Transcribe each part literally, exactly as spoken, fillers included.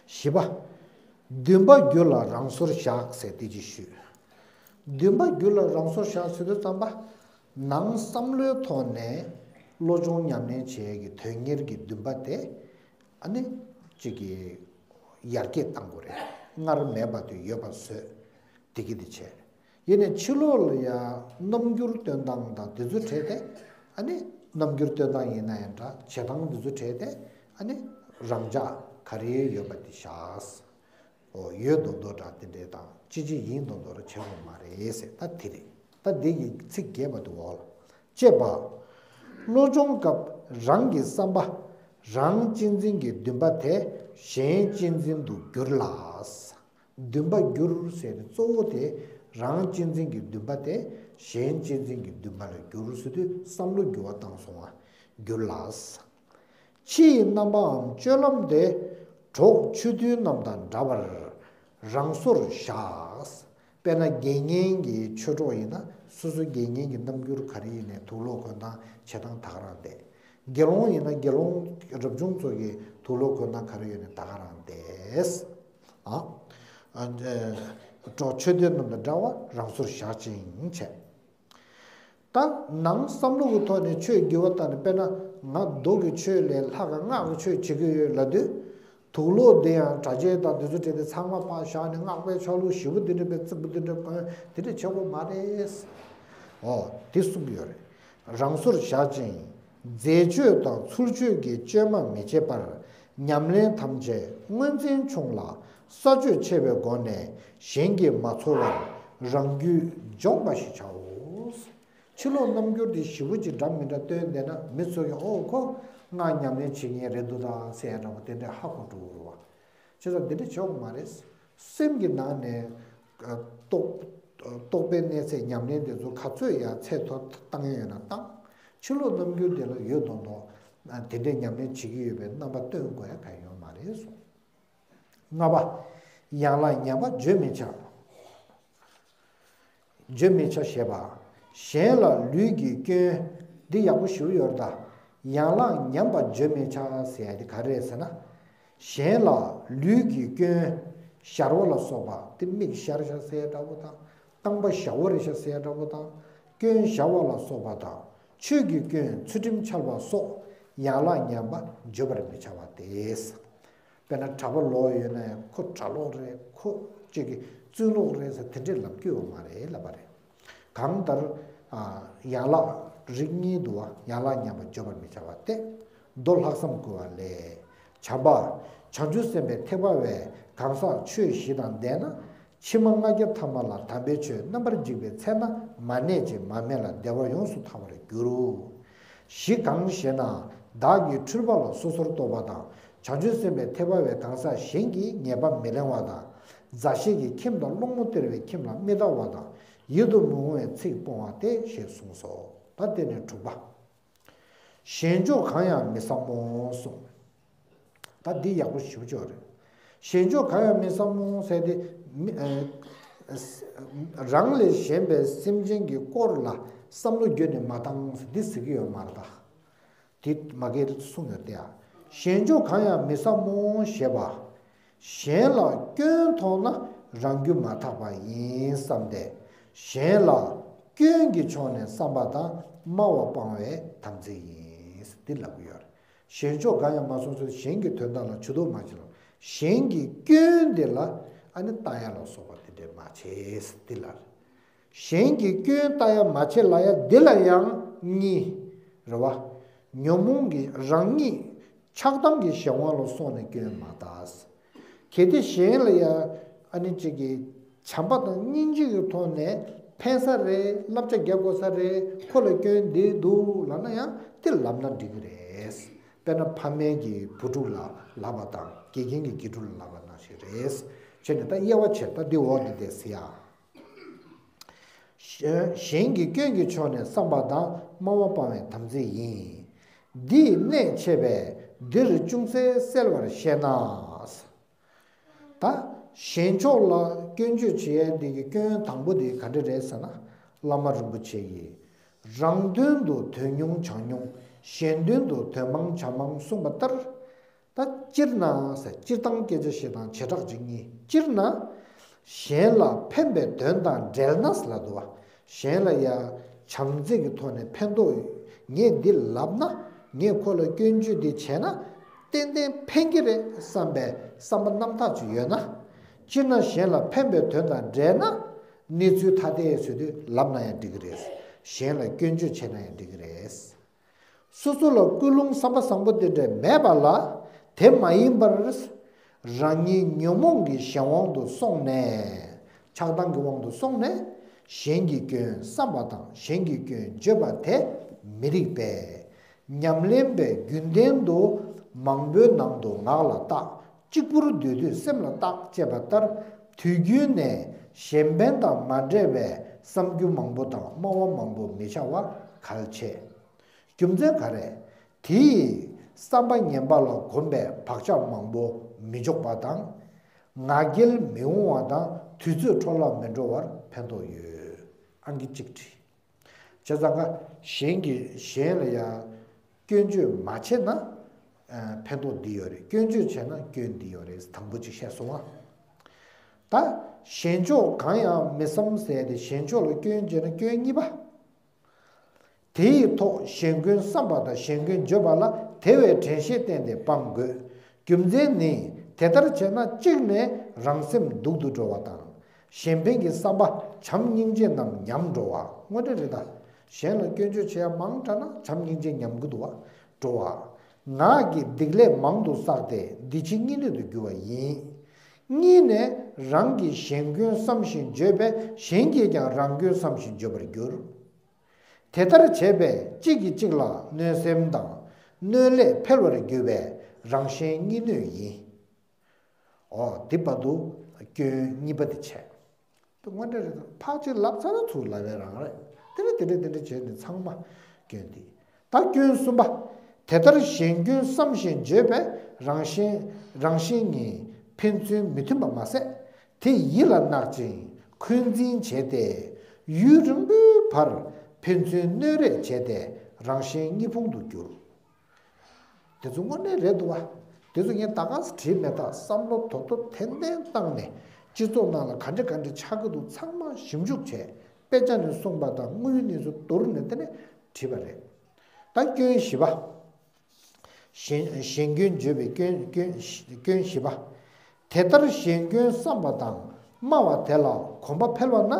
བཞི་པ། འདུན་པ་བསྒྱུར་ལ་རང་སོར་བཞག་ཟེར་དེ་ཅིག་ཞུས། འདུན་པ་བསྒྱུར་ལ་རང་སོར་བཞག་ཟེར་དུས་ཙམ་པ། ནང་བསམ་བློའི་ཐོག་ནས་བློ་སྦྱོང་ཉམས་ལེན་བྱེད་ཡས་ཀྱི་དོན་གཉེར་གྱི་འདུན་པ་དེ། ཨ་ནི། གཅིག་གི་ཡར་རྒྱས་གཏང་དགོས་རེད། སྔར་མེད་པ་དེ་ཡོད་པ་བཟོས། དེ་གི་དེ་བྱས། ཡིན་ནའི་ཕྱི་ལོགས་ལ་ཡང་རྣམ་འགྱུར་སྟོན་སྟངས་དང་དེ་ཚོའི་གྲས་དེ། ཨ་ནི། རྣམ་འགྱུར་སྟོན་སྟངས་ཡིན་ན་ཡང་འདྲ། བྱེད་སྟངས་དེ་ཚོའི་གྲས་དེ། ཨ་ནི། རང་འཇགས་ག་རེ་ཡོད་པ་དེ་བཞག། འོ་ཡོད་མདོག་མདོག་འདྲ་དེ་འདྲས་དང་ཅི་ཅི་ཡིན་མདོག་མདོག་ར་བྱེད་དགོས་མ་རེད་ཟེར། ད་དེ་རེད། ད་འདི་གི་ཚིག་རྒྱས་པ་འདུག་འོ་ལ། ཅེས་པ། བློ་སྦྱོང་སྐབས་རང་གི་བསམ་པ། རང་གཅེས་འཛིན་གྱི་འདུན་པ་དེ་གཞན་གཅེས་འཛིན་དུ་བསྒྱུར་ལ། འདུན་པ་བསྒྱུར་ཟེར་ཏེ་གཙོ་བོ་དེ་རང་གཅེས་འཛིན་གྱི་འདུན་པ་དེ་གཞན་གཅེས་འཛིན་གྱི་འདུན་པ་ལ་བསྒྱུར་ཟེར་དུས་བསམ་བློ་འགྱུར་བ་བཏང་སོང་བ་བསྒྱུར་ལ། ཕྱི་ཡི་རྣམ་པའམ་སྤྱོད་ལམ་དེ་གྲོགས་ཆོས་མཐུན་རྣམས་དང་འདྲ་བར་རང་སོར་བཞག། དཔེར་ན་དགེ་བསྙེན་གྱི་ཆོས་གྲོགས་ཡིན་ན་སོ་སོ་དགེ་བསྙེན་གྱི་རྣམ་འགྱུར་ག་རེ་ཡིན་ནའི་དུག་ལོག་གོན་སྟངས་བྱེད་སྟངས་ད་ག་རང་བསྡད། དགེ་སློང་ཡིན་ན་དགེ་སློང་རབ་བྱུང་ཚོ་གི་དུག་ལོག་གོན་སྟངས་ག་རེ་ཡོད་ནའི་ད་ག་རང་བསྡད། ཨ། ཨ། གྲོགས་ཆོས་མཐུན་རྣམས་དང་འདྲ་བར་རང་སོར་བཞག་ཅིང་བྱས། ད་ནང་བསམ་བློ་གི་ཐོག་ནས་ཆོས་བགྱི་བ་ལྟར་ནས། དཔེར་ན་ང་མདོ་གི་ཆོས་ལས་ལྷག་ག་སྔགས་ཀྱི་ཆོས་བྱེད་ཀྱི་ཡོད་ལབ་དུས། དུག་ལོག་འདི་ཡང་གྲྭ་ཆས་དང་འདི་ཚོ་བྲིས་ཏེ་ཚང་མ་ཕར་བཞག་ནས་སྔགས་པའི་ཆ་ལུགས་ཞེ་པོ་འདི་འདྲ་པའི་རྩིག་པ་འདི་འདྲ་གོན་དེ་འདྲ་བྱེད་དགོས་མ་རེད། འོ་དེ་གསུང་གི་ཡོད་རེད། རང་སོར་བཞག་ཅིང་རྫས་སྤྱོད་དང་ཚུལ་འཆོས་ཀྱི་སྤྱོད་མ་མི་བྱེད་པར། ཉམས་ལེན་ཐམས་ཅད་དངོས་འཛིན་ཆུང་ལ་ས་སྤྱོད་ཆེ་བའི་སྒོ་ནས་གཞན་གྱིས་མ་ཚོར་བར་རང་རྒྱུད་འཇོམས་པ་ཞིག་བྱའོ། ཕྱི་ལོགས་རྣམ་འགྱུར་དེ་ཞེ་པོ་ཅིག་འདྲ་མི་འདྲ་སྟོན་བསྡད་ན་མི་ཚོ་གིས་འོ་ཁོ་སྔགས་ཉམས་ལེན་བྱེད་མཁན་རེད་འདུག་ད་ཟེར་ཡ་འདྲ་པོ་དེ་འདྲ་ཧ་གོ་འགྲོ་གི་རེད་བ། བྱས་ཙང་འདི་འདྲ་བྱེད་དགོས་མ་རེད། སེམས་ཀྱི་ནང་ནས་ཨ་རྟོག་རྟོག་པའི་གནས་ཚད་ཉམས་ལེན་དེ་ཚོ་ག་ཚོད་ཡང་ཚད་མཐོ་བཏང་ཡ་ཡོད་ན་བཏང་། ཕྱི་ལོགས་རྣམ་འགྱུར་དེ་ལ་ཡོད་མདོག་མདོག་དེ་འདྲའི་ཉམས་ལེན་བྱེད་ཀྱི་ཡོད་པའི་རྣམ་པ་སྟོན་དགོས་ཡ་གང་ཡོད་མ་རེད་གསུངས། ལྔ་པ། ཡན་ལག་ཉམས་པ་བརྗོད་མི་བྱ། བརྗོད་མི་བྱ་ཞེས་པ། གཞན་ལ་ལུས་ཀྱི་སྐྱོན། འདི་ཡག་པོ་ཞུ་ཡོད་ད། ཡན་ལག་ཉམས་པ་བརྗོད་མི་བྱ་ཟེར་ཡ་དེ་ག་རེ་རེད་ཟེར་ན། གཞན་ལ་ལུས་ཀྱི་སྐྱོན། ཞར་བ་ལ་སོགས་པ་དེ་མིག་ཞར་ཤག་ཟེར་ཡ་འདྲ་པོ་དང་། རྐང་པ་ཞར་བ་རེད་ཤག་ཟེར་ཡ་འདྲ་པོ་དང་། སྐྱོན་ཞར་བ་ལ་སོགས་པ་དང་། ཆོས་ཀྱི་སྐྱོན་ཚུལ་ཁྲིམས་འཆལ་བ་སོགས་ཡན་ལག་ཉམས་པ་བརྗོད་པར་མི་བྱ་བ་སྟེ། དཔེར་ན་གྲྭ་པ་ལོག་ཡོད་ན་ཡང་ཁོ་གྲྭ་ལོག་རེད། ཁོ་གཅིག་གི་བཙུན་ལོག་རེད་ཟེར་དེ་འདྲས་ལབ་རྒྱུ་ཡོད་མ་རེད་ལབ་པ་རེད། གང་ལྟར། ཨ། ཡན་ལག་རིགས་གཉིས་འདུག་བ། ཡན་ལག་ཉམས་པ་བརྗོད་པར་མི་བྱ་བ་སྟེ། མདོ་ལྷག་བསམ་བསྐུལ་བ་ལས། བྱམས་པ། བྱང་ཆུབ་སེམས་དཔའི་ཐེག་པ་བས་གང་ཟག་ཆོས་བཞི་དང་ལྡན་ན། ཕྱི་མ་ལྔ་བརྒྱ་ཐ་མ་ལ་དམ་པའི་ཆོས་རྣམ་པར་འཇིག་པའི་ཚེ་ན་མ་གནས་ཀྱི་མ་རྨད་ལ་བདེ་བ་ཡོངས་སུ་ཐོབ་པར་འགྱུར། གཞི་གང་ཞེ་ན། བདག་གི་འཁྲུལ་པ་ལ་སོ་སོར་རྟོག་པ་དང་། བྱང་ཆུབ་སེམས་དཔའི་ཐེག་པ་བས་གང་ཟག་གཞན་གྱི་ཉེས་པ་མི་གླེང་བ་དང་། མཛའ་བཤེས་ཀྱི་ཁྱིམ་དང་སློང་མོ་སྟེར་བའི་ཁྱིམ་ལ་མི་ལྟ་བ་དང་། ཡིད་དུ་མི་འོང་བའི་ཚིག་སྤོང་བ་སྟེ་ཞེས་གསུངས་སོ། ད་དེ་ནས་དྲུག་པ། ཞེན་ཕྱོགས་གང་ཡང་མི་བསམ་མོ་གསུངས། ད་འདི་ཡག་པོ་ཞིབ་ཕྱོགས་རེད། ཞེན་ཕྱོགས་གང་ཡང་མི་བསམ་མོ་ཟེར་ཏེ། མི་ཨ་རང་ལས་གཞན་པའི་སེམས་ཅན་གྱི་སྐོར་ལ་བསམ་བློ་བརྒྱུད་ནས་མ་བཏང་ཟེར་འདི་ཟེར་གྱི་ཡོད་མ་རེད་ད། དེ་མ་གིར་གསུངས་ཡོད་དེ། ཞེན་ཕྱོགས་གང་ཡང་མི་བསམ་མོ་ཞེས་པ། གཞན་ལ་སྐྱོན་མཐོང་ན་རང་རྒྱུད་མ་དག་པ་ཡིན་བསམ་སྟེ། གཞན་ལ་སྐྱོན་གྱི་ཕྱོགས་ནས་བསམ་པ་དང་སྨྲ་བ་སྤང་བའི་དམ་ཚིག་ཡིན། འདི་ལབ་ཀྱི་ཡོད་རེད། ཞེན་ཕྱོགས་གང་ཡང་མ་སོང་ཚུལ་གཞན་གྱི་དོན་དག་ལ་ཇུས་གཏོགས་མ་བྱེད་ལ། གཞན་གྱི་སྐྱོན་དེ་ལ་ཨ་ནི་ལྟ་ཡ་ལ་སོགས་པ་དེ་འདྲས་མ་བྱེད་འདི་ལ་རེད། གཞན་གྱི་སྐྱོན་ལྟ་ཡ་མ་བྱེད་ལ་ཡ་འདི་ལ་ཡང་གཉིས། རེད་བ། ཉོན་མོངས་ཀྱི་རང་ཉིད་ཆགས་སྡང་གི་གཞན་དབང་ལ་སོང་ནས་སྐྱོན་མ་ལྟ། གལ་ཏེ་གཞན་ལ་ཡ་ཨ་ནི་གཅིག་གི་བྱམས་པ་དང་སྙིང་རྗེ་གི་ཐོག་ནས་ཕན་ས་རེད། བསླབ་བྱ་རྒྱག་དགོས་ས་རེད། ཁོ་ལ་སྐྱོན་འདི་འདུག་ལབ་ན་ཡང་དེ་ལབ་ན་འགྲིག་གི་རེད། དཔེར་ན་ཕ་མའི་གི་བུ་ཕྲུག་ལ་ལབ་པ་དང་། དགེ་རྒན་གྱི་དགེ་ཕྲུག་ལ་ལབ་པ་ནང་བཞིན་རེད། བྱས་ནས་ད་དབྱེ་བ་ཕྱེ། ད་འདི་འོག་འདི་བལྟས་ཟེར་ཡ། གཞན་གྱི་སྐྱོན་གྱི་ཕྱོགས་ནས་བསམ་པ་དང་སྨྲ་བ་སྤང་བའི་དམ་ཚིག་ཡིན། འདིས་གནད་ཆེ་བས་འདིར་ཅུང་ཟད་གསལ་བར་བཤད་ན། ད་ཞེན་ཕྱོགས་ལ་སྐྱོན་བརྗོད་བྱེད་ཡས་འདི་གི་སྐྱོན་དང་པོ་འདི་ག་འདྲ་རེད་ཟེར་ན། བླ་མ་རིན་པོ་ཆེ་ཡིས་རང་དོན་དུ་དོན་ཉུང་བྱ་ཉུང་། གཞན་དོན་དུ་དོན་མང་བྱ་མང་གསུངས་པ་ལྟར། ད་སྤྱིར་ན་ཟེར། སྤྱིར་བཏང་སྐད་ཆ་བཤད་སྟངས་བྱེ་བྲག་ཅིག་གཉིས། སྤྱིར་ན། གཞན་ལ་ཕན་པའི་དོན་དང་འབྲེལ་ན་ལབ་འདུག་བ། གཞན་ལ་ཡ་བྱམས་བརྩེ་གི་ཐོག་ནས་ཕན་ཐོགས། ངས་འདི་ལབ་ན། ངས་ཁོ་ལ་སྐྱོན་བརྗོད་འདི་བྱས་ན། ཏན་ཏན་ཕན་གྱི་རེད་བསམ་པའི་བསམ་པ་རྣམ་དག་ཅིག་ཡོད་ན། སྤྱིར་ན་གཞན་ལ་ཕན་པའི་དོན་དང་འབྲེལ་ན། གནས་ཚུལ་ཐ་དད་བཟོས་དུས་ལབ་ན་ཡང་འགྲིག་གི་རེད། གཞན་ལ་སྐྱོན་བརྗོད་བྱས་ན་ཡང་འགྲིག་གི་རེད། སོ་སོ་ལ་ཀུན་སློང་བསམ་པ་བཟང་པོ་དེ་འདྲ་མེད་པ་ལ། དེ་མ་ཡིན་པར། རང་ཉིད་ཉོན་མོངས་ཀྱི་གཞན་དབང་དུ་སོང་ནས། ཆགས་སྡང་གི་དབང་དུ་སོང་ནས། གཞན་གྱི་སྐྱོན་བསམ་པ་དང་གཞན་གྱི་སྐྱོན་བརྗོད་པ་དེ་མི་རིགས་པས། ཉམས་ལེན་པའི་རྒྱུན་ལྡན་དུ་མང་པོའི་ནང་དུ་ངག་ལ་བཏགས། གཅིག་པུར་སྡོད་དུས་སེམས་ལ་བཏགས་ཅེས་པ་ལྟར། དུས་རྒྱུན་ནས་གཞན་ཕན་དང་མ་འབྲེལ་བའི་བསམ་རྒྱུ་མང་པོ་དང་སྨྲ་བ་མང་པོ་མི་བྱ་བ་གལ་ཆེ། རྒྱུ་མཚན་ག་རེ། དེས་བསམ་པ་ངན་པ་ལ་གོམས་པའི་བག་ཆགས་མང་པོ་མི་འཇོག་པ་དང་། ང་རྒྱལ་མི་འོང་བ་དང་དུས་ཚོད་འཕྲོ་བརླག་མི་འགྲོ་བར་ཕན་ཐོགས་ཡོད། ཨང་ཀི་གཅིག་བྲིས། བྱས་ཙང་ཀ་གཞན་གྱི་གཞན་ལ་ཡང་སྐྱོན་བརྗོད་མ་བྱས་ན་ཨ་ཕན་ཐོགས་འདི་ཡོད་རེད། སྐྱོན་བརྗོད་བྱས་ན་སྐྱོན་འདི་ཡོད་རེད། དང་པོ་གཅིག་བཤད་སོང་ང་། ད་གཞན་ཕྱོགས་གང་ཡང་མི་བསམ་ཟེར་ཏེ་གཞན་ཕྱོགས་ལ་སྐྱོན་བརྗོད་ན་སྐྱོན་གཉིས་པ། དེ་ཡི་ཐོག་གཞན་སྐྱོན་བསམ་པ་དང་གཞན་སྐྱོན་བརྗོད་པ་ལ་དེ་བས་དྲན་ཤེས་བསྟེན་ཏེ་སྤང་དགོས། རྒྱུ་མཚན་ནི་དེ་ལྟར་བྱས་ན་གཅིག་ནས་རང་སེམས་སྡུག་ཏུ་འགྲོ་བ་དང་། གཞན་ཕན་གྱི་བསམ་པ་བྱམས་སྙིང་རྗེ་རྣམས་ཉམས་འགྲོ་བ། དངོས་འབྲེལ་རེད་ད། གཞན་ལ་སྐྱོན་བརྗོད་བྱེད་ཡ་མང་དྲགས་ན་བྱམས་སྙིང་རྗེ་ཉམས་ཀྱི་འདུག་བ། འགྲོ་བ། ངག་གིས་སྡིག་ལས་མང་དུ་བསགས་ཏེ་སྡིག་ཆེན་གཉིས་སྣོད་དུ་འགྱུར་བ་ཡིན། གཉིས་ནས་རང་གིས་གཞན་སྐྱོན་བསམ་ཞིང་བརྗོད་པས་གཞན་གྱིས་ཀྱང་རང་སྐྱོན་བསམ་ཞིང་བརྗོད་པར་འགྱུར། དེ་ལྟར་བྱས་པས་གཅིག་གིས་གཅིག་ལ་གནོད་སེམས་དང་གནོད་ལས་འཕེལ་བར་འགྱུར་བས་རང་གཞན་གཉིས་གནོད་ཡིན། འོ་འདི་བར་དུ་སྐྱོན་གཉིས་པ་དེ་བྱས། དངོས་འབྲེལ་རེད་དོ། ཕར་ཅིག་ལབ་ཚར་ན་ཚུར་ལབ་པའི་རང་རེད། དེ་ནས་དེ་འདྲ་དེ་འདྲ་བྱས་ནས་ཚང་མ་སྐྱོན་འདི། ད་སྐྱོན་གསུམ་པ། དེ་ལྟར་གཞན་སྐྱོན་བསམ་ཞིང་བརྗོད་པས་རང་གཞན་རང་གཞན་གཉིས་ཕན་ཚུན་མི་མཐུན་པ་མ་ཟད། དེ་ཡིད་ལ་བརྣག་ཅིང་འཁོན་འཛིན་བྱས་ཏེ། ཡུན་རིང་པོའི་བར་ཕན་ཚུན་གནོད་རེས་བྱས་ཏེ་རང་གཞན་གཉིས་ཕུང་དུ་འགྱུར། དེ་ཚོ་དངོས་གནས་རེད་འདུག་བ། དེ་ཚོ་ངས་ད་ག་སེ་བྲིས་མེད། ད་བསམ་བློ་དོ་དོ་ཏན་ཏན་བཏང་ནས་སྤྱི་ཚོགས་ནང་ལ་ག་འདྲ་ག་འདྲ་ཆགས་ཀྱི་འདུག་ཚང་མ་ཞིབ་འཇུག་བྱས། དཔེ་ཆ་ནས་གསུངས་པ་དང་དངོས་ཡོད་གནས་ཚུལ་བསྡུར་ནས་དེ་ནས་བྲིས་པ་རེད། ད་སྐྱོན་བཞི་པ། གཞན་གཞན་སྐྱོན་བརྗོད་པའི་སྐྱོན་སྐྱོན་སྐྱོན་བཞི་པ། དེ་ལྟར་གཞན་སྐྱོན་བསམ་པ་དང་སྨྲ་བ་དེ་ལ་གོམས་པ་འཕེལ་བ་ན།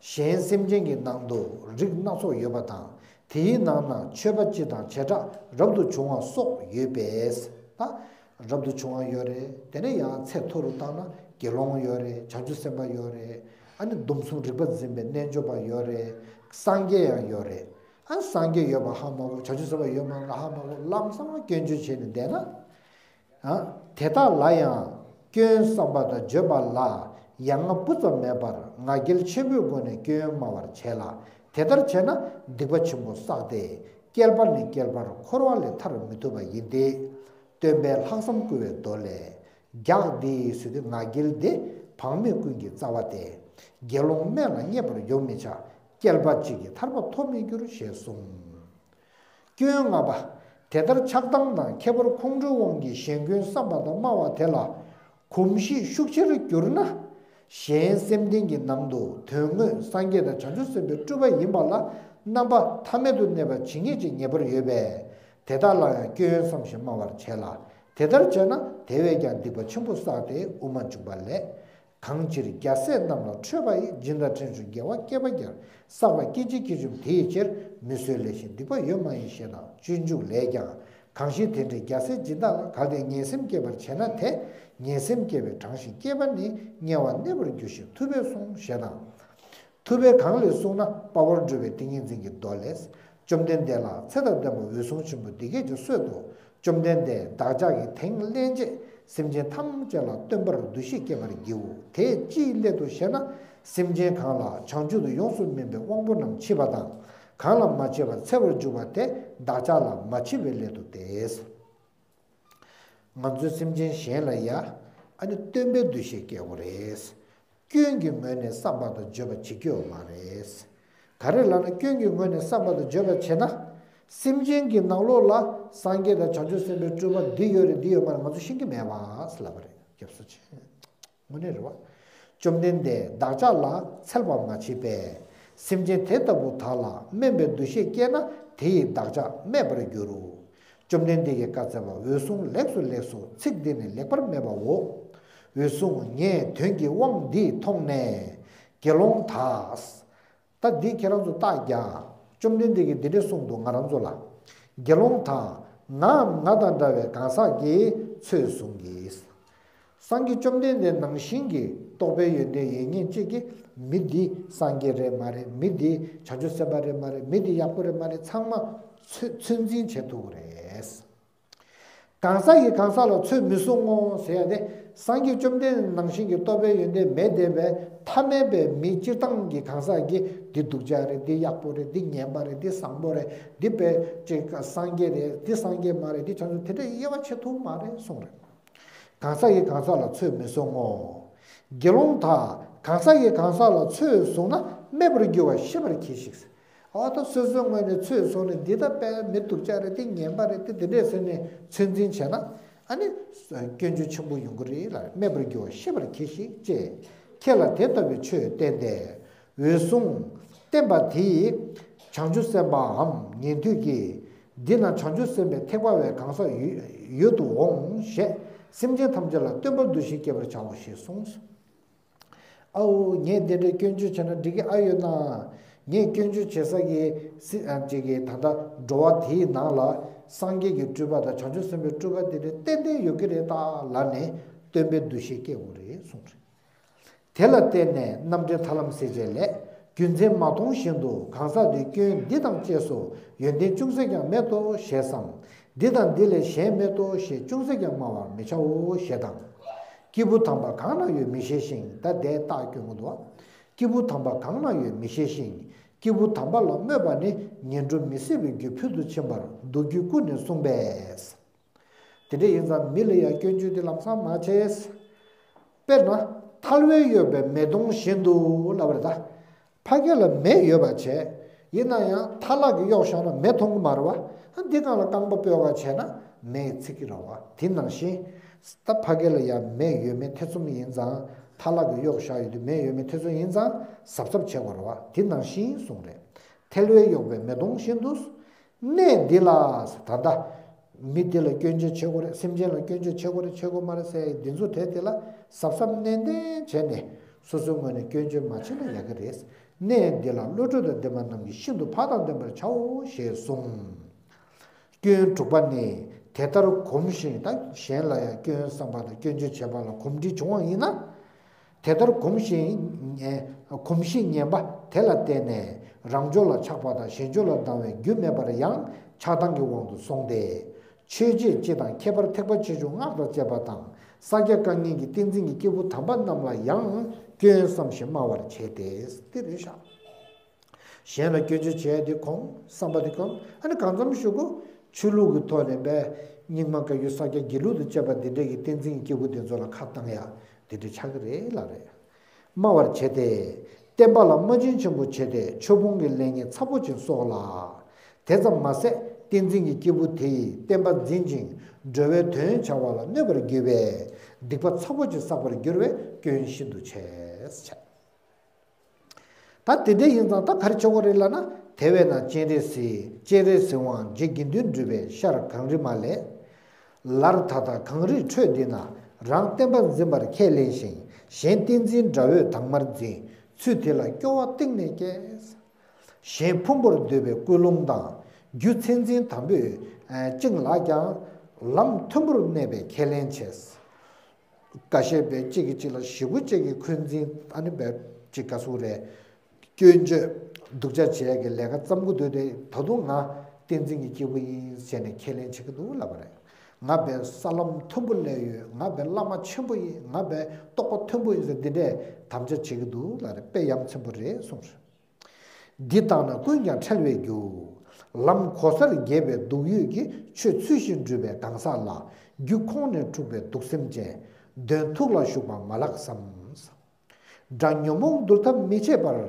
གཞན་སེམས་ཅན་གྱི་ནང་དུ་རིགས་སྣ་ཚོགས་ཡོད་པ་དང་། དེའི་ནང་ན་ཆོས་པ་སྤྱི་དང་བྱེ་བྲག་རབ་ཏུ་བྱུང་བ་སོགས་ཡོད་པས། ད་རབ་ཏུ་བྱུང་བ་ཡོད་རེད། དེ་ནས་ཡང་ཚད་མཐོ་རུ་བཏང་ན་དགེ་སློང་ཡོད་རེད། བྱང་ཆུབ་སེམས་དཔའ་ཡོད་རེད། ཨ་ནི་སྡོམ་གསུམ་རིག་པ་འཛིན་པའི་རྣལ་འབྱོར་པ་ཡོད་རེད། སངས་རྒྱས་ཡང་ཡོད་རེད། ཨ་སངས་རྒྱས་ཡོད་པ་ཧ་མ་གོ། བྱང་ཆུབ་སེམས་དཔའ་ཡོད་མ་རེད་ཧ་མ་གོ། ལམ་སང་སྐྱོན་བརྗོད་བྱས་ནས་བསྡད་ན། ཨ་དེ་དག་ལ་ཡང་སྐྱོན་བསམ་པ་དང་བརྗོད་པ་ལ་ཡ་ང་སྤུ་ཙམ་མེད་པར་ང་རྒྱལ་ཆེན་པོའི་སྒོ་ནས་སྐྱོན་སྨྲ་བར་བྱེད་ལ། དེ་ལྟར་བྱས་ན་སྡིག་པ་ཆེན་པོ་བསགས་ཏེ་བསྐལ་པ་ནས་བསྐལ་པར་འཁོར་བ་ལས་ཐར་མི་ཐུབ་པ་ཡིན་ཏེ། སྟོན་པས་ལྷག་བསམ་བསྐུལ་བའི་མདོ་ལས། རྒྱགས་འདི་ཟེར་དུས་ང་རྒྱལ་འདི་བག་མེད་ཀུན་གྱི་རྩ་བ་སྟེ། དགེ་སློང་དམན་ལ་བརྙས་པར་ཡོང་མི་བྱ། བསྐལ་པ་གཅིག་གིས་ཐར་པ་ཐོབ་མི་འགྱུར་ཞེས་གསུངས། སྐྱོན་ལྔ་པ། དེ་ལྟར་ཆགས་སྡང་དང་ཁྱད་པར་ཁོང་ཁྲོའི་དབང་གིས་གཞན་སྐྱོན་བསམ་པ་དང་སྨྲ་བ་དེ་ལ་གོམས་གཤིས་ཤུགས་ཆེར་གྱུར་ན། གཞན་སེམས་ལྡན་གྱི་ནང་དུ་དོན་དངོས་སངས་རྒྱས་དང་བྱང་ཆུབ་སེམས་དཔའི་སྤྲུལ་པ་ཡིན་པ་ལ་རྣམ་པ་ཐ་མལ་དུ་གནས་པ་ཇི་སྙེད་ཅིག་ངེས་པར་ཡོད་པས། དེ་དག་ལ་ཡང་སྐྱོན་བསམ་ཞིང་སྨྲ་བར་བྱེད་ལ། དེ་ལྟར་བྱས་ན་དེ་བས་ཀྱང་སྡིག་པ་ཆེན་པོ་བསགས་ཏེ་དབུ་མ་འཇུག་པ་ལས། གང་ཕྱིར་རྒྱལ་སྲས་རྣམས་ལ་ཁྲོས་པ་ཡིས། སྦྱིན་དང་ཕྲིན་ཆུང་དགེ་བ་བསྐལ་པ་བརྒྱར། བསགས་པ་སྐད་ཅིག་གིས་འཇོམས་དེ་ཡི་ཕྱིར། མི་བཟོད་ལས་བཞིན་སྡིག་པ་ཡོད་མ་ཡིན་ཞེས་དང་སྤྱོད་འཇུག་ལས་ཀྱང་། གང་ཞིག་དེ་འདྲའི་རྒྱལ་སྲས་སྦྱིན་བདག་ལ། གལ་ཏེ་ངན་སེམས་སྐྱེས་པར་བྱེད་ན་དེ། ངན་སེམས་སྐྱེས་པས་དྲངས་ཤིང་བསྐྱེད་པ་ནི། དམྱལ་བར་གནས་པར་འགྱུར་ཞེས་ཐུབ་པས་གསུངས་ཞེས་དང་། ཐུབ་པས་གང་ལས་གསུངས་ན། དཔའ་བོར་སྒྲུབ་པའི་ཏིང་ངེ་འཛིན་གྱི་མདོ་ལས། བཅོམ་ལྡན་འདས་ལ་ཚེ་དང་ལྡན་པ་འོད་སྲུང་ཆེན་པོས་འདི་སྐད་ཅེས་གསོལ་ཏོ། བཅོམ་ལྡན་འདས། བདག་ཅག་གིས་དེང་སླན་ཆད་སེམས་ཅན་ཐམས་ཅད་ལ་སྟོན་པར་འདུ་ཤེས་བསྐྱེད་པར་བགྱིའོ། དེས་ཅིའི་སླད་དུ་ཞེ་ན། སེམས་ཅན་གང་ལ་བྱང་ཆུབ་ཏུ་ཡོངས་སུ་སྨིན་པའི་དབང་པོ་རྣམས་མཆིས་པ་དང་། གང་ལ་མ་མཆིས་པར་འཚེ་བར་འཇུག་པ་དེ་བདག་ཅག་ལ་མ་མཆིས་པའི་སླད་དུ་སྟེ། ང་ཚོས་སེམས་ཅན་གཞན་ལ་ཡ། ཨ་ནི་སྟོན་པའི་འདུ་ཤེས་སྐྱེ་དགོས་རེད། སྐྱོན་གྱི་ངོས་ནས་བསམ་པ་དང་བརྗོད་པ་བྱེད་ཀྱི་ཡོད་མ་རེད། ག་རེ་ལབ་ན་སྐྱོན་གྱི་ངོས་ནས་བསམ་པ་དང་བརྗོད་པ་བྱེད་ན། སེམས་ཅན་གྱི་ནང་ལོགས་ལ་སངས་རྒྱས་དང་བྱང་ཆུབ་སེམས་དཔའི་སྤྲུལ་པ་འདི་ཡོད་རེད་འདི་ཡོད་མ་རེད་ང་ཚོ་ཤེས་ཀྱི་མེད་པ་ལབ་པ་རེད། སྐྱབས་སུ་མཆི། དངོས་གནས་རེད་བ། བཅོམ་ལྡན་འདས་བདག་ཅག་ལ་འཚལ་བར་མ་མཆིས་པས། སེམས་ཅན་དེ་ལྟ་བུ་དག་ལ་སྨན་པའི་འདུ་ཤེས་སྐྱེས་ན་དེ་ཡིས་བདག་ཅག་སྨད་པར་འགྱུར། བཅོམ་ལྡན་འདས་ཀྱིས་བཀའ་སྩལ་པ། འོད་སྲུང་ལེགས་སོ་ལེགས་སོ། ཚིག་འདི་ནི་ལེགས་པར་སྨྲས་པའོ། འོད་སྲུང་ངས་དོན་གྱི་དབང་འདི་མཐོང་ནས་དགེ་སློང་དག་ད་འདི་ཁྱེད་རང་ཚོ་རྟགས་རྒྱག་བཅོམ་ལྡན་འདས་ཀྱིས་འདི་འདྲས་གསུངས་འདུག་ང་རང་ཚོ་ལ། དགེ་སློང་དག་ངའམ་ང་དང་འདྲ་བའི་གང་ཟག་གིས་ཚོད་བཟུང་གིས། སངས་རྒྱས་བཅོམ་ལྡན་འདས་ནང་བཞིན་གྱི་རྟོགས་པའི་ཡོན་ཏན་ཡོད་མཁན་གཅིག་གིས་མི་འདི་སངས་རྒྱས་རེད་མ་རེད། མི་འདི་བྱང་ཆུབ་སེམས་དཔའ་རེད་མ་རེད། མི་འདི་ཡག་པོ་རེད་མ་རེད། ཚང་མ་ཚོད་ཚོད་འཛིན་བྱེད་ཐུབ་ཀྱི་རེད། གང་ཟག་གིས་གང་ཟག་ལ་ཚོད་མི་བཟུང་ངོ་ཟེར་ཡ་དེ། སངས་རྒྱས་བཅོམ་ལྡན་ནང་བཞིན་གྱི་རྟོགས་པའི་ཡོན་ཏན་མེད་བསྡད་པའི་ཐ་མལ་པའི་མི་སྤྱིར་བཏང་གི་གང་ཟག་གིས་འདི་སྡུག་ཅག་རེད། འདི་ཡག་པོ་རེད། འདི་ངན་པ་རེད། འདི་བཟང་པོ་རེད། འདི་དཔེ་ཅིག་སངས་རྒྱས་རེད། འདི་སངས་རྒྱས་མ་རེད། འདི་བྱང་ཆུབ་དེ་འདྲ་དབྱེ་བ་ཕྱེ་ཐུབ་མ་རེད་གསུངས་རེད། གང་ཟག་གིས་གང་ཟག་ལ་ཚོད་མི་བཟུང་ངོ་། དགེ་སློང་དག་གང་ཟག་གིས་གང་ཟག་ལ་ཚོད་བཟུང་ན་སྨད་པར་འགྱུར་བ་ཤེས་པར་གྱིས་ཤིག་འོ་ད་སོ་སོའི་ངོས་ནས་ཚོད་བཟུང་ནས་འདི་ལྟ་བས་མི་སྡུག་ཅག་རེད། འདི་ངན་པ་རེད། འདི་འདི་འདྲས་ཟེར་ནས་ཚོད་འཛིན་བྱས་ན་ཨ་ནི་སྐྱོན་བརྗོད་ཆེན་པོ་ཡོང་གི་རེད་ལ། སྨད་པར་འགྱུར་བ་ཤེས་པར་གྱིས་ཤིག་ཅེས་ཁྱེད་ལ་དེ་ལྟ་བུའི་ཆོས་བསྟན་ཏེ། འོད་སྲུང་བསྟན་པ་དེ་ཡིས་བྱང་ཆུབ་སེམས་དཔའམ་ཉན་ཐོས་ཀྱིས་འདི་ན་བྱང་ཆུབ་སེམས་དཔའི་ཐེག་པ་བའི་གང་ཟག་ཡོད་དུ་འོང་ཞེས་སེམས་ཅན་ཐམས་ཅད་ལ་སྟོན་པར་འདུ་ཤེས་བསྐྱེད་པར་བྱའོ་ཞེས་གསུངས། ཨའོ་ངས་འདི་འདྲའི་སྐྱོན་བརྗོད་བྱས་ན་འགྲིག་གི་ཨ་ཡོད་ན། ངས་སྐྱོན་བརྗོད་བྱེད་ས་གི་སི་ཨ་ཅིག་གི་ད་ལྟ་འགྲོ་བ་དེའི་ནང་ལ་སངས་རྒྱས་ཀྱི་སྤྲུལ་པ་དང་བྱང་ཆུབ་སེམས་དཔའི་སྤྲུལ་པ་དེ་འདྲའི་ཏན་ཏན་ཡོད་ཀྱི་རེད་ད་ལབ་ནས་སྟོན་པའི་འདུ་ཤེས་སྐྱེ་དགོས་རེད་གསུངས་རེད། དེ་ལ་བརྟེན་ནས་རྣམ་འདྲེན་ཐར་ལམ་གསལ་བྱེད་ལས། རྒྱུ་མཚན་མ་མཐོང་བཞིན་དུ་གང་ཟག་དེ་སྐྱོན་འདི་དང་བཅས་སུ་ཡོན་ཏན་ཅུང་ཟད་ཀྱང་མེད་དོ་ཞེས་སམ། འདི་དང་འདི་ལས་གཞན་མེད་དོ་ཞེས་ཅུང་ཟད་ཀྱང་སྨྲ་བར་མི་བྱའོ་ཞེས་དང་། སྐྱེས་བུ་དམ་པ་གང་ན་ཡོད་མི་ཤེས་ཤིང་། ད་དེ་རྟགས་སྐྱོན་གྱི་འདུག་སྐྱེས་བུ་དམ་པ་གང་ན་ཡོད་མི་ཤེས་ཤིང་། སྐྱེས་བུ་དམ་པ་ལ་སྨོད་པ་ནི་ངན་འགྲོ་མི་བཟད་པའི་རྒྱུ་ཕུལ་དུ་ཕྱིན་པར་མདོ་རྒྱུད་ཀུན་ནས་གསུངས་པས། དེ་འདྲ་ཡིན་ཙང་མི་ལ་ཡང་སྐྱོན་བརྗོད་དེ་ལམ་སང་མ་བྱེད། དཔེར་ན་ཐལ་བས་གཡོགས་པའི་མེ་དོང་བཞིན་དུ་ལབ་པ་རེད་ད། ཕ་གི་ལ་མེ་ཡོད་པ་བྱས། ཡིན་ན་ཡང་ཐལ་ལག་གིས་གཡོགས་བཞག་ན་མེ་མཐོང་གི་མ་རེད་བ། འདི་སྒང་ལ་རྐང་པ་སྤོས་པ་བྱས་ན་མེ་ཚིག་གི་རེད་བ། དེ་ནང་བཞིན། ད་ཕ་གི་ལ་ཡང་མེ་ཡོད་མེད་ཐེ་ཚོམ་ཡིན་ཙང་། ཐལ་ལག་གིས་གཡོགས་བཞག་ཡོད་དུས་མེ་ཡོད་མེད་ཐེ་ཚོམ་ཡིན་ཙང་གཟབ་གཟབ་བྱེད་དགོས་རེད་བ། དེ་ནང་བཞིན་གསུངས་རེད། ཐལ་བས་གཡོགས་པའི་མེ་དོང་བཞིན་དུ། གནས་འདི་ལ། ད་ལྟ། མི་འདི་ལ་སྐྱོན་བརྗོད་བྱེད་དགོས་རེད། སེམས་ཅན་ལ་སྐྱོན་བརྗོད་བྱེད་དགོས་རེད། བྱེད་དགོས་མ་རེད་ཟེར་ཡ་འདི་ཚོ་དེ་དེ་ལ་གཟབ་གཟབ་ནན་ཏན་བྱས་ནས་སོ་སོའི་ངོས་ནས་སྐྱོན་བརྗོད་མ་བྱས་ན་ཡག་གི་རེད། གནས་འདི་ལ་བློ་གྲོས་དང་ལྡན་པ་རྣམས་ཀྱིས་ཤིན་ཏུ་བག་དང་ལྡན་པར་བྱའོ་ཞེས་གསུངས། སྐྱོན་དྲུག་པ་ནི་དེ་ལྟར་གོམས་ཤིང་། ད་གཞན་ལ་ཡང་སྐྱོན་བསམ་པ་དང་སྐྱོན་བརྗོད་བྱེད་པ་ལ་གོམས་འདྲིས་བྱུང་བ་ཡིན་ན། དེ་ལྟར་གོམས་ཤིང་། གོམས་གཤིས་ངན་པ་དེ་ལ་བརྟེན་ནས་རང་སྦྱོར་ལ་ཆགས་པ་དང་གཞན་སྦྱོར་ལ་སྡང་བའི་རྒྱུ་མེད་པར་ཡང་ཆགས་སྡང་གི་དབང་དུ་སོང་སྟེ། ཆོས་བྱེད་སྤྱི་དང་ཁྱད་པར་ཐེག་པ་ཆེ་ཆུང་སྔགས་དང་བཅས་པ་དང་ས་སྐྱ་བཀའ་རྙིང་གི་ཏིང་འཛིན་གྱི་སྐྱེས་བུ་དམ་པ་རྣམས་ལ་ཡང་སྐྱོན་བསམ་ཞིང་སྨྲ་བར་བྱེད་དེ། འདི་རེད་ཤག་གཞན་ལ་སྐྱོན་བརྗོད་བྱས་ཏེ་གོམས་བསམ་པ་དེ་གོམས། ཨ་ནི་གང་འཚམ་ཞུ་གོ། ཆོས་ལུགས་ཀྱི་ཐོག་ནས་པས་རྙིང་མ་བཀའ་བརྒྱུད་ས་སྐྱ་དགེ་ལུགས་དང་བཅས་པ་འདི་འདྲས་ཀྱི་བསྟན་འཛིན་གྱི་སྐྱེས་བུ་འདི་ཚོ་ལ་ཁ་བཏང་ཡ་འདི་འདྲས་ཆགས་ཀྱི་རེད་ལ་རེད། སྨྲ་བར་བྱེད་དེ། བསྟན་པ་ལ་རྨ་ཆེན་ཆེན་པོ་བྱེད་དེ་ཆོས་སྤོང་གི་ལས་ངན་ཚ་པོ་ཅིག་གསོག་ལ། དེ་ཙམ་མ་ཟད་བསྟན་འཛིན་གྱི་སྐྱེས་བུ་དེ་ཡིས་བསྟན་པ་འཛིན་ཅིང་འགྲོ་བའི་དོན་བྱ་བ་ལ་གནོད་པར་གྱུར་པས་སྡིག་པ་ཚ་པོ་ཅིག་བསགས་པར་འགྱུར་བས་སྐྱོན་ཤིན་ཏུ་ཆེ། ད་དེ་འདྲ་ཡིན་ཙང་ད་ག་རེ་བྱེད་དགོས་རེད་ལབ་ན། དེ་བས་ན་སྤྱན་རས་གཟིགས། སྤྱན་རས་གཟིགས་དབང་རྗེ་དགེ་འདུན་གྲུབ་པའི་ཤར་གངས་རི་མ་ལས། ལར་ད་ལྟ་གངས་རིའི་ཁྲོད་འདི་ན། རང་བསྟན་པ་འཛིན་པར་ཁས་ལེན་ཞིང་། གཞན་བསྟན་འཛིན་དགྲ་བོས་དྭངས་མར་འཛིན། ཚུལ་དེ་ལ་སྐྱོ་བ་གཏིང་ནས་སྐྱེས། གཞན་ཕུང་པོར་འདོད་པའི་ཀུན་སློང་དང་། རྒྱུ་མཚན་འཛིན་དམ་པོས་བཅིངས་ལགས་ཀྱང་། ལམ་མཐོན་པོར་གནས་པའི་ཁས་ལེན་བྱས། འགའ་ཤས་པས་གཅིག་གིས་གཅིག་ལ་ཞེ་པོ་ཅིག་གི་འཁོན་འཛིན། ཨ་ནི་པས་གཅིག་ག་ཟེར་རེད། སྐྱོན་བརྗོད་སྡུག་ཅག་བྱེད་ཡ་གི་ལས་ཀ་བརྩམ་གི་འདུག་སྟེ། ད་དུང་ང་བསྟན་འཛིན་གྱི་སྐྱེས་བུ་ཡིན་ཟེར་ནས་ཁས་ལེན་བྱེད་ཀྱི་འདུག་ལབ་པ་རེད། ང་པས་ས་ལམ་མཐོན་པོ་སླེབས་ཡོད། ང་པས་བླ་མ་ཆེན་པོ་ཡིན། ང་པས་རྟོགས་པ་མཐོན་པོ་ཡིན་ཟེར་འདི་འདྲས་དམ་བཅའ་བྱེད་ཀྱི་འདུག་ལབ་རེད། དཔེ་ཡ་མཚན་པོ་རེད་གསུངས་རེད། འདི་ལྟ་ན་ཀུན་ཀྱང་ཁྲེལ་བའི་རྒྱུ། ལམ་གོ་སར་འགྱེལ་བའི་སྡུག་ཡུས་ཀྱིས། ཆོས་ཚུལ་བཞིན་སྒྲུབ་པའི་གང་ཟག་ལ། རྒྱུ་ཁོང་ནས་འཁྲུགས་པའི་སྡུག་སེམས་ཅན། གདོན་ཐུགས་ལ་ཞུགས་པ་མ་ལགས་སམ། དགྲ་ཉོན་མོངས་བསྡུར་ཐབས་མི་བྱེད་པར།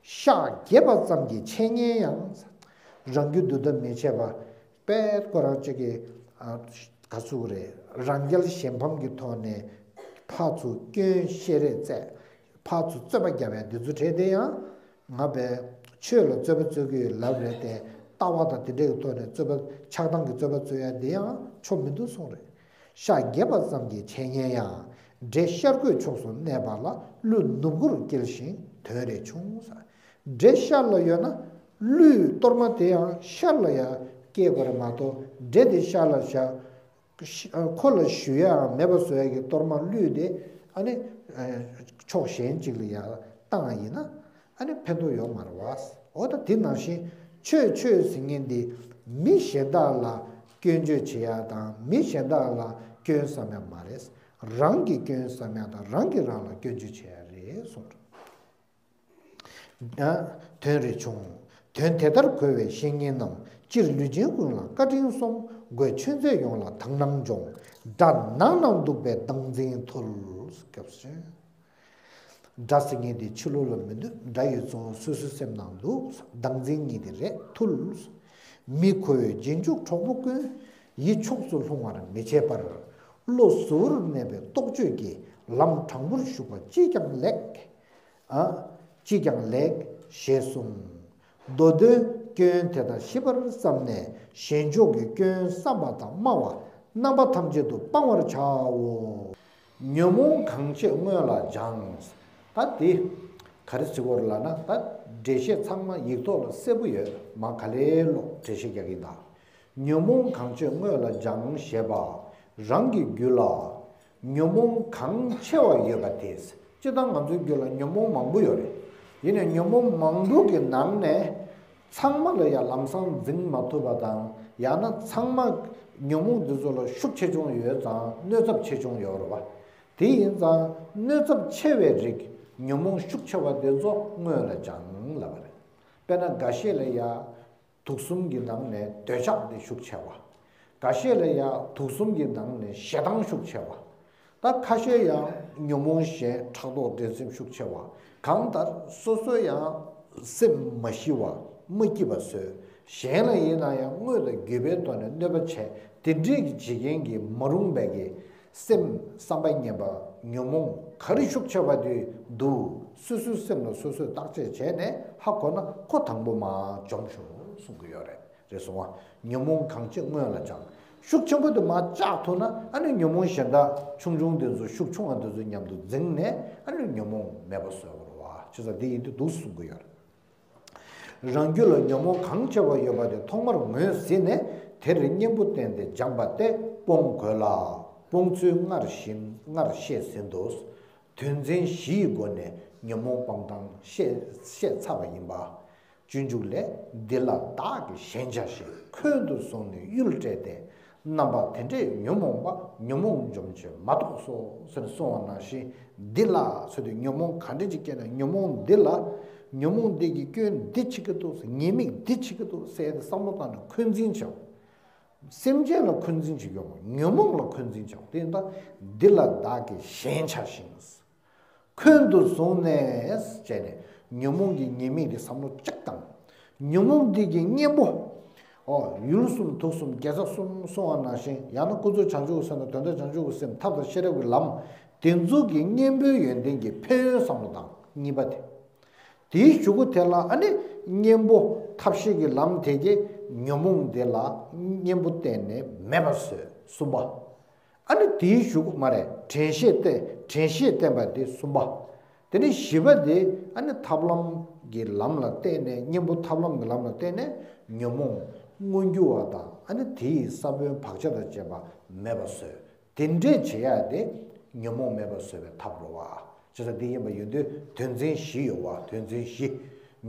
ཤགས་རྒྱས་པ་ཙམ་གྱིས་འཆད་ཉན་ཡང་། རང་རྒྱུད་འདུལ་ཐབས་མི་བྱེད་པ། དཔེ་ཁོ་རང་གཅིག་གིས་ཨ་ག་ཚོད་རེད། རང་རྒྱལ་གཞན་ཕམ་གྱི་ཐོག་ནས་ཕར་ཚུར་སྐྱོན་བཤད་རེས་བཙལ། ཕར་ཚུར་རྩོད་པ་རྒྱབ་ཡ་འདི་ཚོ་བྲལ་དེ་ཡང་། ང་པས་ཆོས་ལ་རྩོད་པ་རྩོད་ཀྱི་ཡོད་ལབ་རེད་དེ། ལྟ་བ་དང་དེ་འདྲའི་གི་ཐོག་ནས་རྩོད་པ་ཆགས་སྡང་གི་རྩོད་པ་རྩོད་ཡ་འདི་ཡང་ཆོ་མི་འདུག་གསུངས་རེད། ཤ་རྒྱས་པ་ཙམ་གྱིས་འཆད་ཉན་ཡང་། འདྲེ་ཤར་སྒོས་ཕྱོགས་སུ་གནས་པ་ལ། ཀླུ་ནུབ་སྒོར་སྐྱེལ་ཞིང་དོན་རེ་ཆུང་ཟེར། འདྲེ་ཤར་ལ་ཡོད་ན་ཀླུའི་གཏོར་མ་དེ་ཡང་ཤར་ལ་ཡང་སྐྱེལ་དགོས་རེད་མ་གཏོགས། འདྲེ་དེ་ཤར་ལ་བཞག་ཁོ་ལ་ཞུ་ཡའང་མེད་པ་བཟོ་ཡ་གི་གཏོར་མ་ཀླུ་དེ་ཨ་ནི་ཕྱོགས་གཞན་ཅིག་ལ་ཡང་བཏང་ཡིན་ན་ཨ་ནི་ཕན་ཐོགས་ཡོད་མ་རེད་བ། འོ་ད་དེ་ནང་བཞིན་ཆོས་ཆོས་ཟེར་མཁན་འདི་མི་གཞན་དག་ལ་སྐྱོན་བརྗོད་བྱེད་ཡ་དང་མི་གཞན་དག་ལ་སྐྱོན་བསམ་ཡ་མ་རེད། རང་གི་སྐྱོན་བསམ་ཡ་དང་རང་གིས་རང་ལ་སྐྱོན་བརྗོད་བྱེད་ཡ་རེད་གསུངས། དོན་རེ་ཆུང་། དོན་དེ་ལྟར་གོ་བའི་བཤེས་གཉེན་རྣམས། སྤྱིར་ལུས་ཅན་ཀུན་ལ་བཀའ་དྲིན་སོམས། སྒོས་ཆོས་མཛད་ཡོངས་ལ་དག་སྣང་སྦྱོངས། དགྲ་ནགས་ན་འདུག་པའི་བདག་འཛིན་ཐུལ། སྐབས་སུ་དགྲ་ཟེར་མཁན་དེ་ཕྱི་ལོགས་ལ་མི་འདུག་དགྲ་ཡོད་ཚོ་སོ་སོའི་སེམས་ནང་འདུག་བདག་འཛིན་གཉིས་དེ་རེད། ཐུལ། མི་མཁོ་བའི་རྗེས་འཇུག་གྲོགས་པོ་ཀུན། ཡིད་ཕྱོགས་སུ་ལྷུང་བར་མི་བྱེད་པར། བློ་གཟུ་བོར་གནས་པའི་རྟོག་དཔྱོད་ཀྱིས། ལམ་དྲང་པོར་ཞུགས་པ་ཅིས་ཀྱང་ལེགས། ཨ། ཅིས་ཀྱང་ལེགས། ཞེས་གསུངས། མདོ་དོན། སྐྱོན་དེ་དག་ཞིབ་པར་བསམས་ནས་གཞན་ཕྱོགས་ཀྱི་སྐྱོན་བསམ་པ་དང་སྨྲ་བ་རྣམ་པ་ཐམས་ཅད་དུ་སྤང་བར་བྱའོ། ཉོན་མོངས་གང་ཆེ་སྔོན་ལ་སྦྱངས། ད་དེ་ག་རེ་ཟེར་དགོས་རེད་ལབ་ན། ད་འགྲེལ་བཤད་ཚང་མ་ཡིག་ཐོག་ལ་གསལ་པོ་ཡོད། མ་ག་ལེར་ཀློག་འགྲེལ་བཤད་རྒྱག་གི་ཡིན་ད། ཉོན་མོངས་གང་ཆེ་སྔོན་ལ་སྦྱང་ཞེས་པ། རང་གི་རྒྱུད་ལ་ཉོན་མོངས་གང་ཆེ་བ་ཡོད་པ་དེས། སྤྱིར་བཏང་ང་ཚོའི་རྒྱུད་ལ་ཉོན་མོངས་མང་པོ་ཡོད་རེད། ཡིན་ནའི་ཉོན་མོངས་མང་པོ་གི་ནང་ནས་ཚང་མ་ལ་ཡང་ལམ་སང་འཛིན་མ་ཐུབ་པ་དང་། ཡང་ན་ཚང་མ་ཉོན་མོངས་འདི་ཚོ་ལ་ཤུགས་ཆེ་ཆུང་ཡོད་ཙང་གནོད་ཚབས་ཆེ་ཆུང་ཡོད་རེད་བ། དེ་ཡིན་ཙང་གནོད་ཚབས་ཆེ་བའི་རིགས་ཉོན་མོངས་ཤུགས་ཆེ་བ་དེ་ཚོ་སྔོན་ལ་སྦྱང་ལབ་པ་རེད། དཔེར་ན་འགའ་ཤས་ལ་ཡ། དུག་གསུམ་གྱི་ནང་ནས་འདོད་ཆགས་དེ་ཤུགས་ཆེ་བ། འགའ་ཤས་ལ་ཡང་དུག་གསུམ་གྱི་ནང་ནས་ཞེ་སྡང་ཤུགས་ཆེ་བ། ད་ཁ་ཤས་ཡང་ཉོན་མོངས་གཞན་ཕྲག་དོག་འགྲན་སེམས་ཤུགས་ཆེ་བ། གང་ལྟར་སོ་སོ་ཡང་སེམས་མ་ཞི་བ། མ་སྐྱིད་པ་བཟོས། གཞན་ལ་ཡིན་ན་ཡང་དངོས་དང་བརྒྱུད་པའི་ཐོག་ནས་གནོད་པ་བྱས། དེ་འདྲས་ཀྱི་བྱེད་མཁན་གྱི་མ་རུངས་པའི་གི་སེམས་བསམ་པ་ངན་པ་ཉོན་མོངས་ག་རེ་ཤུགས་ཆེ་བ་དེ་འདུག་སོ་སོའི་སེམས་ལ་སོ་སོས་བརྟག་དཔྱད་བྱས་ནས་ཧ་གོ་ན་ཁོ་དང་པོ་མར་འཇོམས་ཤོག་གསུང་གི་ཡོད་རེད། རེད་སོང་བ། ཉོན་མོངས་གང་ཆེ་སྔོན་ལ་སྦྱང་། ཤུགས་ཆེན་པོ་དེ་མར་བཅག་ཐུབ་ན་ཨ་ནི་ཉོན་མོངས་གཞན་དག་ཆུང་ཆུང་དེ་ཚོ་ཤུགས་ཆུང་བ་དེ་ཚོ་མཉམ་དུ་འཛིང་ནས་ཨ་ནི་ཉོན་མོངས་མེད་པ་བཟོ་དགོས་རེད་བ། བྱས་ཙང་འདི་ཡིན་དུས་འདུག་གསུང་གི་ཡོད་རེད། རང་རྒྱུད་ལ་ཉོན་མོངས་གང་ཆེ་བ་ཡོད་པ་དེ་ཐོག་མར་ངོས་ཟིན་ནས་དེར་གཉེན་པོ་བསྟེན་ཏེ་སྦྱངས་པ་སྟེ་སྤོང་དགོས་ལ། སྤོང་ཚུལ་སྔར་བཞིན་སྔར་བཤད་ཟིན་ཏོ། དོན་ཚན་བཞི་ཡི་སྒོ་ནས་ཉོན་མོངས་སྤང་སྟངས་བཤད་བཤད་ཚར་བ་ཡིན་པ། སྤྱོད་འཇུག་ལས། འདི་ལ་བདག་གིས་ཞེན་བྱ་ཞིང་། འཁོན་དུ་བཟུང་ནས་གཡུལ་སྤྲད་དེ། རྣམ་པ་དེ་འདྲས་ཉོན་མོངས་པ། ཉོན་མོངས་འཇོམས་བྱེད་མ་གཏོགས་སོ། ཟེར་གསུངས་པ་ནང་བཞིན། འདི་ལ་ཟེར་དུས་ཉོན་མོངས་ག་འདྲ་ཅིག་སྐྱེས་ན་ཉོན་མོངས་འདི་ལ། ཉོན་མོངས་འདི་གི་སྐྱོན་འདི་བྱེད་ཀྱི་འདུག་ཉེས་དམིགས་འདི་བྱེད་ཀྱི་འདུག་ཟེར་ཏེ་བསམ་བློ་བཏང་ནས་འཁོན་འཛིན་བྱ། སེམས་ཅན་ལ་འཁོན་འཛིན་བྱེད་ཀྱི་ཡོད་མ། ཉོན་མོངས་ལ་འཁོན་འཛིན་བྱ། དེ་ཡིན་ད། འདི་ལ་བདག་གིས་ཞེན་བྱ་ཞིང་། འཁོན་དུ་བཟུང་ནས་བྱས་ནས་ཉོན་མོངས་ཀྱི་ཉེས་དམིགས་དེ་བསམ་བློ་གཅིག་བཏང་། ཉོན་མོངས་འདི་གི་གཉེན་པོ། ཨོ་ཡུལ་གསུམ་དུག་གསུམ་དགེ་རྩ་གསུམ་གསུང་བ་ནང་བཞིན། ཡང་ན་ཀུན་རྫོབ་བྱང་ཆུབ་སེམས་དང་དོན་དམ་བྱང་ཆུབ་ཀྱི་སེམས་ཐབས་དང་ཤེས་རབ་ཀྱི་ལམ། དེ་ཚོ་གི་གཉེན་པོའི་ཡོན་ཏན་གྱི་ཕན་ཡོན་བསམ་བློ་བཏང་། གཉིས་པ་དེ། དེའི་གཞུག་གུ་དེ་ལ་ཨ་ནི་གཉེན་པོ་ཐབས་ཤེས་ཀྱི་ལམ་དེ་གྱིས་ཉོན་མོངས་དེ་ལ་གཉེན་པོ་བསྟེན་ནས་མེད་པར་བཟོས། གསུམ་པ། ཨ་ནི་དེའི་གཞུག་གུ་མ་རེད། དྲན་ཤེས་བསྟེན། དྲན་ཤེས་བསྟེན་པ་དེ་གསུམ་པ། དེ་ནས་བཞི་པ་དེ་ཨ་ནི་ཐབས་ལམ་གྱི་ལམ་ལ་བརྟེན་ནས། གཉེན་པོ་ཐབས་ལམ་གྱི་ལམ་ལ་བརྟེན་ནས་ཉོན་མོངས་མངོན་གྱུར་བ་དང་། ཨ་ནི་དེ་ཡི་ས་བོན་བག་ཆགས་དང་བཅས་པ་མེད་པར་བཟོས། དེ་འདྲས་བྱེད་ཡ་དེ་ཉོན་མོངས་མེད་པར་བཟོ་བའི་ཐབས་རེད་བ། བྱས་ཙང་འདི་ཡིན་པ་ཡིན་དུས་དོན་ཚན་བཞི་ཡོད་བ། དོན་ཚན་བཞི།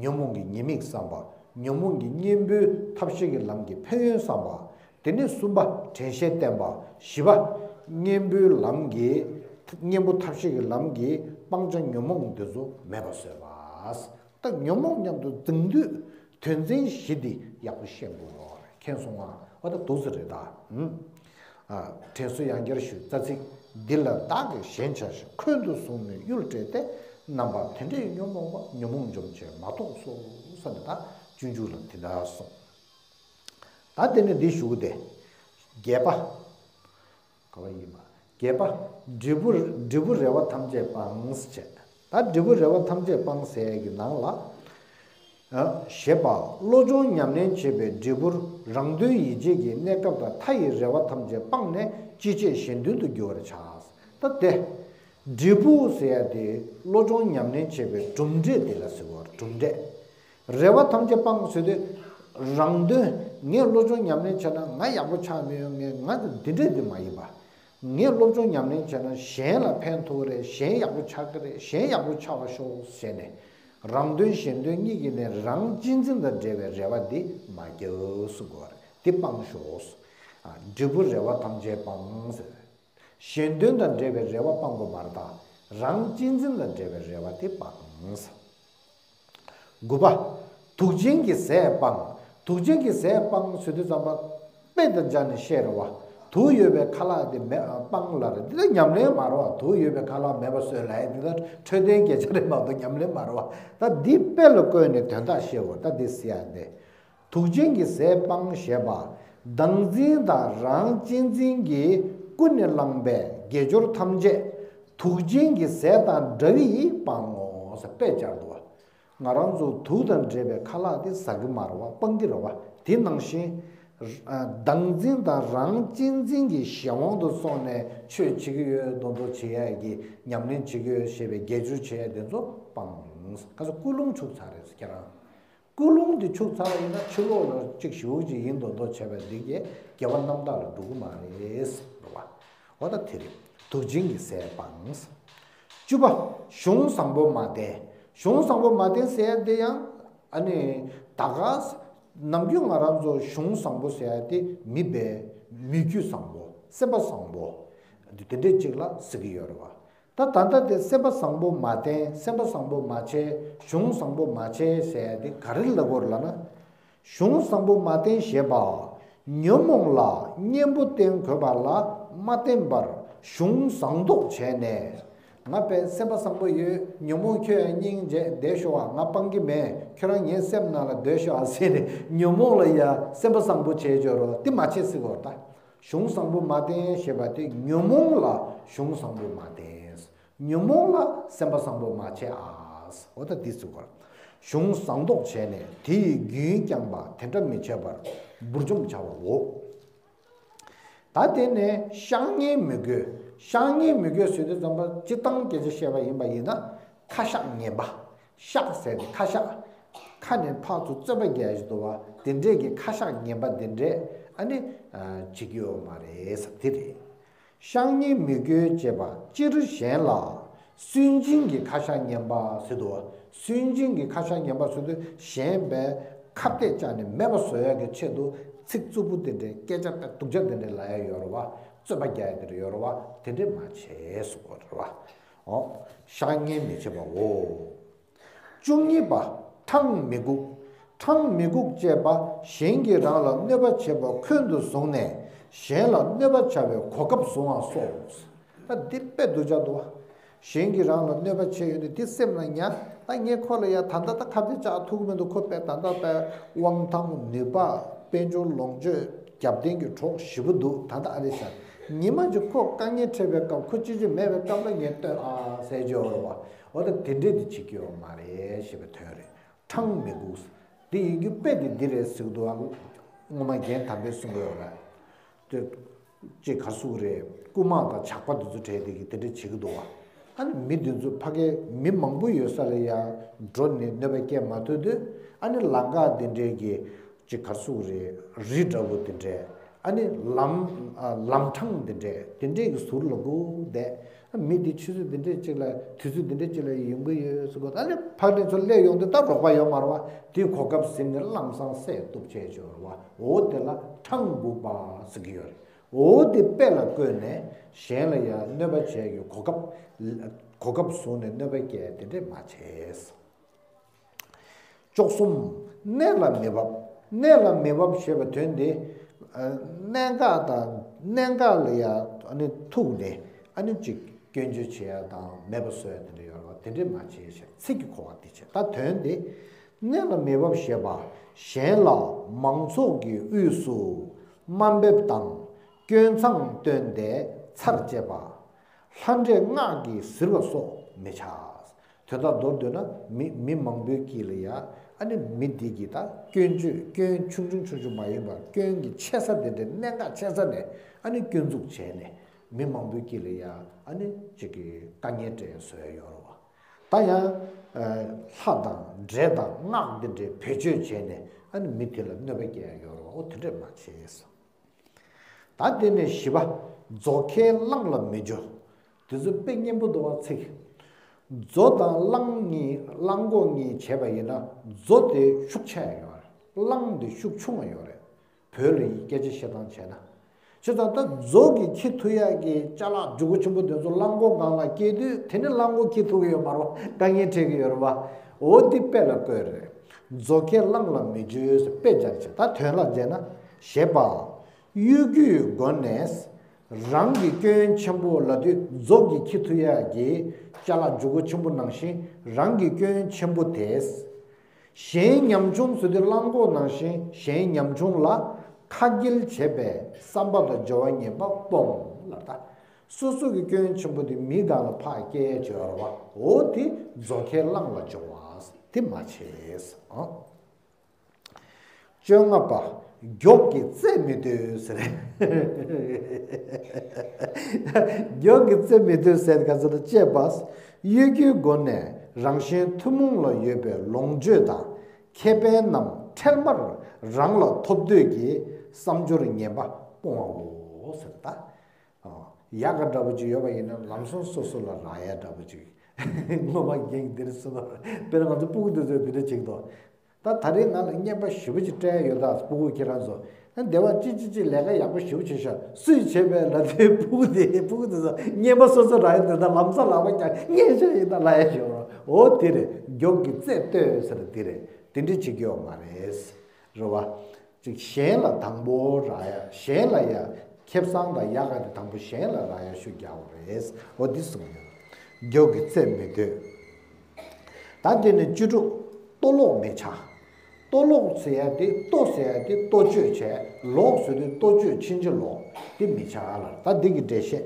ཉོན་མོངས་ཀྱི་ཉེས་དམིགས་བསམ་པ། ཉོན་མོངས་ཀྱི་གཉེན་པོའི་ཐབས་ཤེས་ཀྱི་ལམ་གྱི་ཕན་ཡོན་བསམ་པ། དེ་ནས་གསུམ་པ་དྲན་ཤེས་བསྟེན་པ། བཞི་པ་གཉེན་པོའི་ལམ་གྱི། གཉེན་པོ་ཐབས་ཤེས་ཀྱི་ལམ་གྱིས་སྤང་བྱ་ཉོན་མོངས་འདི་ཚོ་མེད་པར་བཟོས་པ། ད་ཉོན་མོངས་མཉམ་དུ་འཛིང་དུས་དོན་ཚན་བཞི་འདི་ཡག་པོ་ཤེས་དགོས་རེད། མཁྱེན་སོང་ང་། འོ་ད་འདུག་སེ་རེད་ད། ཨུམ། ཨ། དྲན་གསོ་ཡང་བསྐྱར་ཞུ། རྩ་ཚིག་འདི་ལ་བདག་གིས་ཞེན་བྱ་ཞིང་། འཁོན་དུ་བཟུང་ནས་གཡུལ་སྤྲད་དེ། རྣམ་པ་དེ་འདྲས་ཉོན་མོངས་པ། ཉོན་མོངས་འཇོམས་བྱེད་མ་གཏོགས་སོ། ཟེར་ནས་ད་སྤྱོད་འཇུག་ལ་དེ་འདྲ་གསུངས། ད་དེ་ནས་འདི་ཞུ་གི་དེ། བརྒྱད་པ། ག་བ་ཡིན་པ། བརྒྱད་པ། འབྲས་བུ་འབྲས་བུ་རེ་བ་ཐམས་ཅད་སྤངས་བྱས། ད་འབྲས་བུ་རེ་བ་ཐམས་ཅད་སྤངས་ཟེར་གྱི་ནང་ལ། ཞེས་པ། བློ་སྦྱོང་ཉམས་ལེན་བྱེད་པའི་འབྲས་བུར་རང་དོན་ཡིད་བྱེད་ཀྱི་གནས་སྐབས་དང་མཐའ་ཡི་རེ་བ་ཐམས་ཅད་སྤངས་ནས་ཅི་བྱེད་གཞན་དོན་དུ་འགྱུར་བར་བྱ། ད་དེ། འབྲས་བུ་ཟེར་ཡ་དེ་བློ་སྦྱོང་ཉམས་ལེན་བྱེད་པའི་གྲུབ་འབྲས་དེ་ལ་ཟེར་བ། གྲུབ་འབྲས། རེ་བ་ཐམས་ཅད་སྤངས་ཟེར་དུས། རང་དོན། ངས་བློ་སྦྱོང་ཉམས་ལེན་བྱས་ན་ང་ཡག་པོ་ཆགས་མི་ཡོང་ངས་ང་འདི་འདྲས་འདི་མ་ཡིན་པ། ངས་སློབ་སྦྱོང་ཉམས་ལེན་བྱས་ན་གཞན་ལ་ཕན་ཐོགས་རེད། གཞན་ཡག་པོ་ཆགས་ཀྱི་རེད། གཞན་ཡག་པོ་ཆགས་པ་ཤོག་ཟེར་ནས། རང་དོན་གཞན་དོན་གཉིས་ཀྱི་ནས་རང་གཅེས་འཛིན་དང་འབྲེལ་བའི་རེ་བ་འདི་མ་རྒྱག་ཟེར་དགོས་རེད། འདི་སྤངས་ཤོག། འབྲས་བུ་རེ་བ་ཐམས་ཅད་སྤངས་ཟེར། གཞན་དོན་དང་འབྲེལ་བའི་རེ་བ་སྤང་དགོས་པར་ཐལ། རང་གཅེས་འཛིན་དང་འབྲེལ་བའི་རེ་བ་དེ་སྤང་། དགུ་པ། དུག་ཅན་གྱི་ཟས་སྤང་། དུག་ཅན་གྱི་ཟས་སྤང་ཟེར་དུས་ཙམ་པ། དཔེ་དང་སྦྱར་ནས་བཤད་རེད་བ། དུག་ཡོད་པའི་ཁ་ལག་དེ་མེད་སྤང་ལ་རེད། འདི་ལ་ཉམས་ལེན་མ་རེད་བ། དུག་ཡོད་པའི་ཁ་ལག་མེད་པ་བཟོས་ལ་ཡ་འདི་ལ་འཕྲོད་བསྟེན་སྐད་ཆ་རེད་མ་གཏོགས་ཉམས་ལེན་མ་རེད་བ། ད་འདི་དཔེ་ལ་བཀོད་ནས་དོན་དག་བཤད་དགོས། ད་འདི་ཟེར་ཡ་འདི། དུག་ཅན་གྱི་ཟས་སྤང་ཞེས་པ། བདག་འཛིན་དང་རང་གཅེས་འཛིན་གྱིས་ཀུན་ནས་བསླངས་པའི་དགེ་སྦྱོར་ཐམས་ཅད་དུག་ཅན་གྱི་ཟས་དང་འདྲ་བས་སྤང་ངོ་ཟེར་དཔེ་སྦྱར་འདུག་བ། ང་རང་ཚོ་དུག་དང་འདྲེས་པའི་ཁ་ལག་དེ་ཟ་གི་མ་རེད་བ། སྤང་གི་རེད་བ། དེ་ནང་བཞིན། བདག་འཛིན་དང་རང་གཅེས་འཛིན་གྱི་གཞན་དབང་དུ་སོང་ནས་ཆོས་བྱེད་ཀྱི་ཡོད་མདོག་མདོག་བྱེད་ཡ་གི་ཉམས་ལེན་བྱེད་ཀྱི་ཡོད་ཞེས་པའི་དགེ་སྦྱོར་བྱེད་ཡ་དེ་ཚོ་སྤང་། ཁ་སང་ཀུན་སློང་འཆུག་ཚར་རེད་ཁྱེད་རང་། ཀུན་སློང་འདི་འཆུག་ཚར་བ་ཡིན་ན་ཕྱི་ལོགས་ལ་གཅིག་ཞུ་གཅིག་ཡིན་མདོག་མདོག་བྱས་པ་འདི་གས་དགེ་བ་རྣམ་དག་ལ་འགྲོ་གི་མ་རེད་ཟེར་བ། འོ་ད་དེ་རེད། དུག་ཅན་གྱི་ཟས་སྤངས། བཅུ་པ། གཞུང་བཟང་པོ་མ་བསྟེན། གཞུང་བཟང་པོ་མ་བསྟེན་ཟེར་ཡ་དེ་ཡང་ཨ་ནི་ད་ག་ནམ་རྒྱུན་ང་རང་ཚོ་གཞུང་བཟང་པོ་ཟེར་ཡ་དེ་མི་སྦེ་མི་རྒྱུད་བཟང་པོ་སེམས་པ་བཟང་པོ་དེ་འདྲས་གཅིག་ལ་ཟེར་གི་ཡོད་རེད་བ། ད་ད་ལྟ་དེ་སེམས་པ་བཟང་པོ་མ་བསྟེན། སེམས་པ་བཟང་པོ་མ་བྱས། གཞུང་བཟང་པོ་མ་བྱས་ཟེར་ཡ་དེ་ག་རེ་ལབ་དགོས་རེད་ལབ་ན། གཞུང་བཟང་པོ་མ་བསྟེན་ཞེས་པ། ཉོན་མོངས་ལ་གཉེན་པོ་བསྟེན་དགོས་པ་ལ་མ་བརྟེན་པར་གཞུང་བཟང་བཟློག་བྱས་ནས། ང་དཔེ་སེམས་པ་བཟང་པོ་ཡོད། ཉོན་མོངས་ཁྱོད་ཡང་སྙིང་རྗེ་བསྡད་ཤོག་ཨ། ང་སྤང་གི་མེད། ཁྱོད་རང་ངའི་སེམས་ནང་ལ་སྡོད་ཤོག་ཨ་ཟེར་ནས་ཉོན་མོངས་ལ་ཡ་སེམས་པ་བཟང་པོ་བྱས་འཇོག་རོགས་དེ་མ་བྱེད་ཟེར་བ་ད། གཞུང་བཟང་པོ་མ་བསྟེན་ཞེས་པ་དེ་ཉོན་མོངས་ལ་གཞུང་བཟང་པོ་མ་བསྟེན། ཉོན་མོངས་ལ་སེམས་པ་བཟང་པོ་མ་བྱེད་ཨ། འོ་ད་འདི་ཟེར་བར། གཞུང་བཟང་བཟློག་བྱས་ནས་དེ་ཡི་རྒྱུན་བསྐྱངས་པ་དེ་འདྲ་མི་བྱེད་པར་འབུར་འཇོམས་བྱ་བའོ། ད་དེ་ནས་བཤགས་ཉེས་མི་དགོས། བཤགས་ཉེས་མི་དགོས་ཟེར་དུས་ཙམ་པ་སྤྱིར་བཏང་སྐད་ཆ་བཤད་པ་ཡིན་པ་ཡིན་ན་ཁ་བཤགས་ངན་པ། བཤགས་ཟེར་ཏེ་ཁ་བཤགས། ཁ་ནས་ཕར་ཚུར་རྩོད་པ་རྒྱག་ཡ་ཞིག་འདུག་བ། དེ་འདྲས་ཀྱི་ཁ་བཤགས་ངན་པ་དེ་འདྲས་ཨ་ནི་བྱེད་ཀྱི་ཡོད་མ་རེད་ཟེར་དེ་རེད། བཤགས་ཉེས་མི་དགོས་ཅེས་པ་སྤྱིར་གཞན་ལ་སུན་འབྱིན་གྱི་ཁ་བཤགས་ངན་པ་ཟེར་འདུག་བ། སུན་འབྱིན་གྱི་ཁ་བཤགས་ངན་པ་ཟེར་དུས་གཞན་པའི་ཁ་གཏད་བཅག་ནས་མེད་པ་བཟོ་ཡ་གི་ཆེད་དུ་ཚིག་རྩུབ་པོ་དེ་འདྲས་སྐད་ཆ་དང་སྡུག་ཅག་དེ་འདྲས་ལབ་ཡ་ཡོད་རེད་བ། རྩོད་པ་རྒྱག་ཡ་དེ་འདྲས་ཡོད་རེད་བ། དེ་འདྲས་མ་བྱེད་ཟེར་བ་རེད་བ། འོ། བཤགས་ཉེས་མི་བྱེད་པའོ། བཅུ་གཉིས་པ། འཕྲང་མི་སྒུག་འཕྲང་མི་སྒུག་ཅེས་པ་གཞན་གྱིས་རང་ལ་གནོད་པ་བྱེད་པ་འཁོན་དུ་བཟུང་ནས་གཞན་ལ་གནོད་པ་བྱ་བའི་གོ་སྐབས་བཟུང་བ་སོགས། ད་འདི་དཔེ་སྡུག་ཅག་འདུག་བ། གཞན་གྱིས་རང་ལ་གནོད་པ་བྱས་ཡོད་དུས་འདི་སེམས་ལ་ཉར། ད་ངས་ཁོ་ལ་ཡ་ད་ལྟ་ད་ཁ་གཏད་བཅག་ཐུབ་ཀྱི་མི་འདུག་ཁོ་དཔེ་ད་ལྟ་དཔེ་དབང་ཐང་ནུས་པ་དཔལ་འབྱོར་ལོངས་སྤྱོད་རྒྱབ་རྟེན་གྱི་གྲོགས་ཞེ་པོ་འདུག་ད་ལྟ་ཨ་རེ་ཤ་ཉི་མ་གཅིག་ཁོ་དཀའ་ངལ་འཕྲད་པའི་སྐབས་ཁོ་ཅི་ཅི་མེད་པའི་སྐབས་ལ་ངས་སྟོན་ཨ་ཟེར་བརྗོད་རེད་བ། འོ་ད་དེ་འདྲས་དེ་བྱེད་ཀྱི་ཡོད་མ་རེད་ཞེས་པའི་དོན་རེད། འཕྲང་མི་སྒུག་འདི་ཡིན་རྒྱུ་དཔེ་དེ་འདི་རེད་ཟེར་གི་འདུག་ཨ། སྔོན་མ་རྒན་དམ་པས་གསུང་གི་ཡོད་རེད། དེ་ཅིག་ག་སུ་རེད། རྐུན་མ་དང་ཇག་པ་དེ་ཚོ་གྲས་དེ་གི་དེ་འདྲས་བྱེད་ཀྱི་འདུག་བ། ཨ་ནི་མི་དེ་ཚོ་ཕ་གའི་མི་མང་པོ་ཡོད་ས་ལ་ཡ་འགྲོ་ནས་གནོད་པ་སྐྱེལ་མ་ཐུབ་དུས་ཨ་ནི་ལམ་ཁ་དེ་འདྲས་ཀྱི་ཅིག་ག་སུ་རེད། རི་འདྲ་བོ་དེ་འདྲས་ཨ་ནི་ལམ་ལམ་འཕྲང་དེ་འདྲས་དེ་འདྲས་ཀྱི་ཟུར་ལ་སྒུག་བསྡད། མི་དེ་ཆུ་ཚོད་འདི་འདྲས་གཅིག་ལ་དུས་ཚོད་འདི་འདྲས་གཅིག་ལ་ཡོང་གི་ཡོད་ཟེར་གོ། ད་ནི་ཕར་ནས་ཚུར་སླེབས་ཡོང་དུས་ད་རོགས་པ་ཡོད་མ་རེད་བ། དེའི་གོ་སྐབས་ཟིན་ནས་ལམ་སང་བསད་གཏུབ་བྱས་ཆོག་རེད་བ། འོ་དེ་ལ་འཕྲང་སྒུག་པ་ཟེར་གི་ཡོད་རེད། འོ་དེ་དཔེ་ལ་བཀོད་ནས་གཞན་ལ་ཡང་གནོད་པ་བྱས་ཀྱི་གོ་སྐབས་གོ་སྐབས་བཟུང་ནས་གནོད་པ་སྐྱེལ་དེ་འདྲས་མ་བྱས། བཅུ་གསུམ། གནད་ལ་མི་བབ། གནད་ལ་མི་བབ་ཞེས་པའི་དོན་དེ། གནད་འགག་དང་གནད་འགག་ལ་ཡང་ཨ་ནི་ཐུག་ནས་ཨ་ནི་ཅིག་སྐྱོན་བརྗོད་བྱེད་ཡ་དང་མེད་པ་བཟོ་ཡ་དེ་འདྲ་ཡོད་རེད་བ། དེ་འདྲས་མ་བྱེད་ཞེས་ཚིག་གི་གོ་བ་དེ་བྱེད། ད་དོན་དེ། གནས་ལ་མི་བབ་ཞེས་པ། གཞན་ལ་མང་ཚོགས་ཀྱི་དབུས་སུ་དམའ་འབེབས་དང་སྐྱོན་མཚང་བཏོན་ཏེ་ཚར་བཅད་པ། ལྷ་འདྲེ་སྔགས་ཀྱིས་གཟིར་བ་སོགས་མི་བྱ། དོན་དག་མདོར་བསྡུས་ན་མི་མི་མང་པོའི་དཀྱིལ་ལ་ཡ། ཨ་ནི་མི་འདི་གི་ད་སྐྱོན་བརྗོད། སྐྱོན་ཆུང་ཆུང་ཆུང་ཆུང་མ་ཡིན་པར་སྐྱོན་གྱི་ཆེ་ས་དེ་འདྲའི་གནད་འགག་ཆེ་ས་ནས་ཨ་ནི་སྐྱོན་འཛུགས་བྱས་ནས་མི་མང་པོའི་དཀྱིལ་ལ་ཡ་ཨ་ནི་གཅིག་གི་དཀའ་ངལ་སྤྲད་བཟོ་ཡ་ཡོད་རེད་བ། ད་ཡང་ལྷ་དང་འདྲེ་དང་སྔགས་འདི་འདྲའི་བེད་སྤྱོད་བྱས་ནས་ཨ་ནི་མི་དེ་ལ་གནོད་པ་སྐྱེལ་ཡ་ཡོད་རེད་བ། འོ་དེ་འདྲས་མ་བྱེད། ད་དེ་ནས་བཞི་པ། མཛོ་ཁའི་གླང་ལ་མི་འཇུ། དེ་ཚོ་དཔེ་སྙན་པོ་འདུག་བ་ཚིག་མཛོ་དང་གླང་གཉིས། གླང་མགོ་གཉིས་བྱས་པ་ཡིན་ན་མཛོ་དེ་ཤུགས་ཆེ་ཡོད་རེད། གླང་དེ་ཤུགས་ཆུང་བ་ཡོད་རེད། བོད་ལ་ཡི་སྐད་ཆ་བཤད་སྟངས་བྱས་ན། བྱས་ཙང་ད་མཛོ་གིས་འཁྱེར་ཐུབ་ཡག་གི་ཅ་ལག་ལྗིད་པོ་ཆེན་པོ་དེ་ཚོ་གླང་མགོ་སྒང་ལ་སྐྱེལ་དུས་དེ་ནི་གླང་མགོ་འཁྱེར་ཐུབ་ཀྱི་ཡོད་མ་རེད། དཀའ་ངལ་འཕྲད་ཀྱི་ཡོད་རེད་བ། འོ་དེ་དཔེ་ལ་བཀོད་རེད། མཛོ་ཁའི་གླང་ལ་མི་འཇུ་ཟེར་དཔེ་སྦྱར་བྱས། ད་དོན་ལ་བྱས་ན་ཞེས་པ། གཡོ་སྒྱུའི་སྒོ་ནས་རང་གི་སྐྱོན་ཆེན་པོ་ལབ་དུས་མཛོ་གིས་འཁྱེར་ཐུབ་ཡག་གི་ཅ་ལག་ལྗིད་པོ་ཆེན་པོ་ནང་བཞིན་རང་གི་སྐྱོན་ཆེན་པོ་དེ། གཞན་ཉམ་ཆུང་ཟེར་དུས་གླང་མགོ་ནང་བཞིན་གཞན་ཉམ་ཆུང་ལ་ཁ་འགེལ་བྱེད་པའི་བསམ་པ་དང་སྦྱོར་བ་ངན་པ་སྤོང་ལ། ད་སོ་སོ་གི་སྐྱོན་ཆེན་པོ་དེ་མི་སྒང་ལ་ཕར་སྐྱེལ་བྱེད་པ་རེད་བ། འོ་དེ་མཛོ་ཁའི་གླང་ལ་སྦྱོར་བ་དེ་མ་བྱེད། ཨ། བཅོ་ལྔ་པ། མགྱོགས་ཀྱིས་རྩེད་མི་གཏོད་ཟེར། མགྱོགས་ཀྱིས་རྩེད་མི་གཏོད་ཟེར་ག་ཚོད་ལ་བཅས་པ། གཡོ་སྒྱུའི་སྒོ་ནས་རང་གཞན་ཐུན་མོང་ལ་ཡོད་པའི་ལོངས་སྤྱོད་དང་ཁེ་ཕན་རྣམས་འཕྲལ་མར་རང་ལ་ཐོབ་འདོད་ཀྱི་བསམ་སྦྱོར་ངན་པ་སྤོང་བའོ་ཟེར། ད་ཡག་ག་འདྲ་པོ་ཅིག་ཡོད་པ་ཡིན་ན་ལམ་སང་སོ་སོ་ལ་རག་ཡ་འདྲ་པོ་ཅིག་སྔོན་མ་རྒན་འདིར་གསུངས་པ། དཔེར་ན་ང་ཚོ་སྤུ་གུ་འདི་ཚོས་འདི་འདྲ་བྱེད་ཀྱི་འདུག་ད་ད་རེས་ང་ལ་རྔན་པ་ཞེ་པོ་ཅིག་སྤྲད་ཡོད་ད། སྤུ་གུ་ཁྱེད་རང་ཚོ་ཨ་སྡེ་བ་ཅི་ཅི་ཅི་ལས་ཀ་ཡག་པོ་ཞེ་པོ་བྱས་ཤག་སུས་བྱས་པས་ལབ་དུས་སྤུ་གུ་དེ་སྤུ་གུ་དེ་ཚོ་རྔན་པ་སོ་སོ་རག་ཡོད་དེ། ད་ལམ་སང་ལག་པ་བརྐྱངས་རྔན་ཤོར་ཡིན་ད་ལབ་ཡ་ཞིག་འོ་དེ་རེད། མགྱོགས་ཀྱིས་རྩེད་གཏོད་ཟེར་དེ་རེད། དེ་འདྲ་བྱེད་ཀྱི་ཡོད་མ་རེད། རེད་བ། ཅིག་གཞན་ལ་དང་པོ་རག་ཡ། གཞན་ལ་ཡ་ཁེ་བཟང་དང་ཡག་ག་དེ་དང་པོ་གཞན་ལ་རག་ཡ་ཤུགས་རྒྱག་དགོས་རེད། འོ་འདི་གསུངས་ཡོད། མགྱོགས་ཀྱིས་རྩེད་མི་གཏོད། ད་དེ་ནས་བཅུ་དྲུག་ལྟོ་ལོག་མི་བྱ། ལྟོ་ལོག་ཟེར་ཡ་དེ། ལྟོ་ཟེར་ཡ་དེ་ལྟོ་སྤྱོད་བྱས། ལོག་ཟེར་དུས་ལྟོ་སྤྱོད་ཕྱིན་ཅི་ལོག་དེ་མི་བྱ་ལ། ད་འདི་གི་འགྲེལ་བཤད།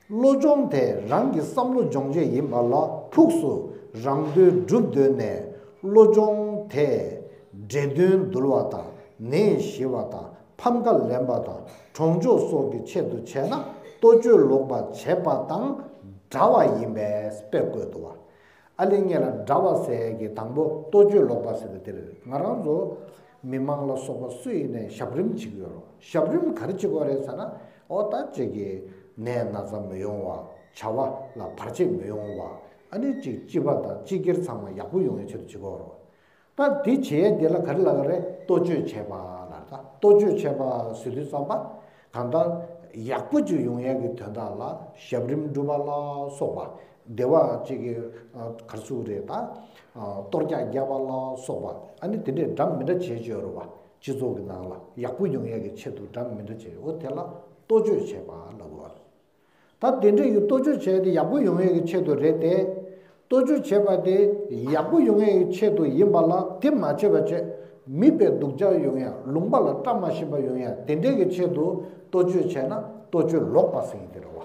བློ་སྦྱོང་དེ་རང་གི་བསམ་བློ་སྦྱོང་བྱེད་ཡིན་པ་ལ་ཕུགས་སུ་རང་དོན་སྒྲུབ་འདོད་ནས་བློ་སྦྱོང་དེ་འདྲེ་གདོན་འདུལ་བ་དང་ནད་ཞི་བ་དང་ཕམ་ཁ་ལེན་པ་དང་གྲོང་ཆོག་སོགས་ཀྱི་ཆེད་དུ་བྱས་ན་ལྟོ་སྤྱོད་ལོག་པ་བྱེད་པ་དང་འདྲ་བ་ཡིན་པས་དཔེ་བཀོད་འདུག་བ། ཨ་ལེ་ངེད་ལ་འདྲ་བ་ཟེར་གི་དང་པོ་ལྟོ་སྤྱོད་ལོག་པ་ཟེར་གི་དེ་རེད། ང་རང་ཚོ་མི་མང་ལ་སོགས་པ་སུ་ཡིན་ནའི་ཞབས་རིམ་བྱེད་ཀྱི་ཡོད་རེད། ཞབས་རིམ་ག་རེ་བྱེད་དགོས་རེད་ཟེར་ན། ཨོ་ད་ཅིག་གི་ནད་ན་ཚ་མི་ཡོང་བ། བྱ་བ་ལ་བར་ཆད་མི་ཡོང་བ། ཨ་ནི་ཅིག་སྤྱི་པ་དང་སྤྱི་སྒེར་ཚང་མ་ཡག་པོ་ཡོང་བའི་ཆེད་དུ་བྱེད་དགོས་རེད། ད་དེ་བྱེད་ཡས་དེ་ལ་ག་རེ་ལབ་ཀྱི་རེད། ལྟོ་སྤྱོད་བྱེད་པ་ལ། ད་ལྟོ་སྤྱོད་བྱེད་པ་ཟེར་དུས་ཙམ་པ། གང་ལྟར་ཡག་པོ་ཅིག་ཡོང་ཡས་ཀྱི་དོན་དག་ལ་ཞབས་རིམ་སྒྲུབ་པ་ལ་སོགས་པ། བདེ་བ་ཅིག་གི་ཨ་ག་རེ་ཟེར་དགོས་རེད། ད་ཨ་གཏོར་རྒྱག་རྒྱག་པ་ལ་སོགས་པ། ཨ་ནི་དེ་འདྲས་འདྲ་མི་འདྲ་བྱེད་ཀྱི་ཡོད་རེད་བ། སྤྱི་ཚོགས་ཀྱི་ནང་ལ་ཡག་པོ་ཡོང་ཡས་ཀྱི་ཆེད་དུ་འདྲ་མི་འདྲ་བྱེད། འོ་དེ་ལ་ལྟོ་སྤྱོད་བྱེད་པ་ལབ་དགོས་པ་རེད། ད་དེ་འདྲས་ཀྱི་ལྟོ་སྤྱོད་བྱས་ཏེ་ཡག་པོ་ཡོང་ཡས་ཀྱི་ཆེད་དུ་རེད་དེ། ལྟོ་སྤྱོད་བྱས་པ་དེ་ཡག་པོ་ཡོང་ཡས་ཀྱི་ཆེད་དུ་ཡིན་པ་ལ་དེ་མ་བྱས་པ་བྱས། མིད་པའི་སྡུག་ཅག་ཡོང་ཡ། ལུང་པ་ལ་བཀྲ་མ་ཤིས་པ་ཡོང་ཡ། དེ་འདྲས་ཀྱི་ཆེད་དུ་ལྟོ་སྤྱོད་བྱས་ན་ལྟོ་སྤྱོད་ལོག་པ་ཟེར་གྱི་དེ་རེད་བ།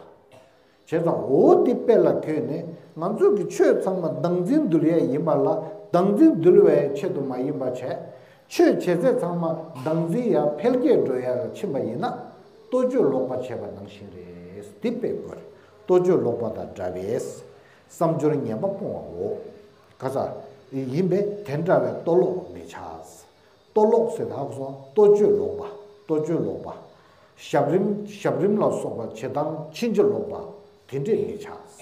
བྱས་ཙང་འོ་དེ་དཔེ་ལ་འཁྱེར་ནས་ང་ཚོ་གི་ཆོས་ཚང་མ་བདག་འཛིན་འདུལ་ཡས་ཡིན་པ་ལ་བདག་འཛིན་འདུལ་བའི་ཆེད་དུ་མ་ཡིན་པ་བྱས། ཆོས་བྱེད་ཚད་ཚང་མ་བདག་འཛིན་ཡར་འཕེལ་རྒྱས་འགྲོ་ཡ་ལ་ཕྱིན་པ་ཡིན་ན། ལྟོ་སྤྱོད་ལོག་པ་བྱས་པ་ནང་བཞིན་རེད། འདི་དཔེ་དགོས་རེད། ལྟོ་སྤྱོད་ལོག་པ་དང་འདྲ་བས། བསམ་སྦྱོར་ངན་པ་སྤོང་བའོ། ག་ས། ཡིན་པས་དེ་འདྲ་བའི་ལྟོ་ལོག་མི་བྱ། ལྟོ་ལོག་ཟེར་ད་ཧ་གོ་སོང་། ལྟོ་སྤྱོད་ལོག་པ། ལྟོ་སྤྱོད་ལོག་པ། ཞབས་རིམ་ཞབས་རིམ་ལ་སོགས་པ་བྱེད་སྟངས་ཕྱིན་ཅི་ལོག་པ་དེ་འདྲས་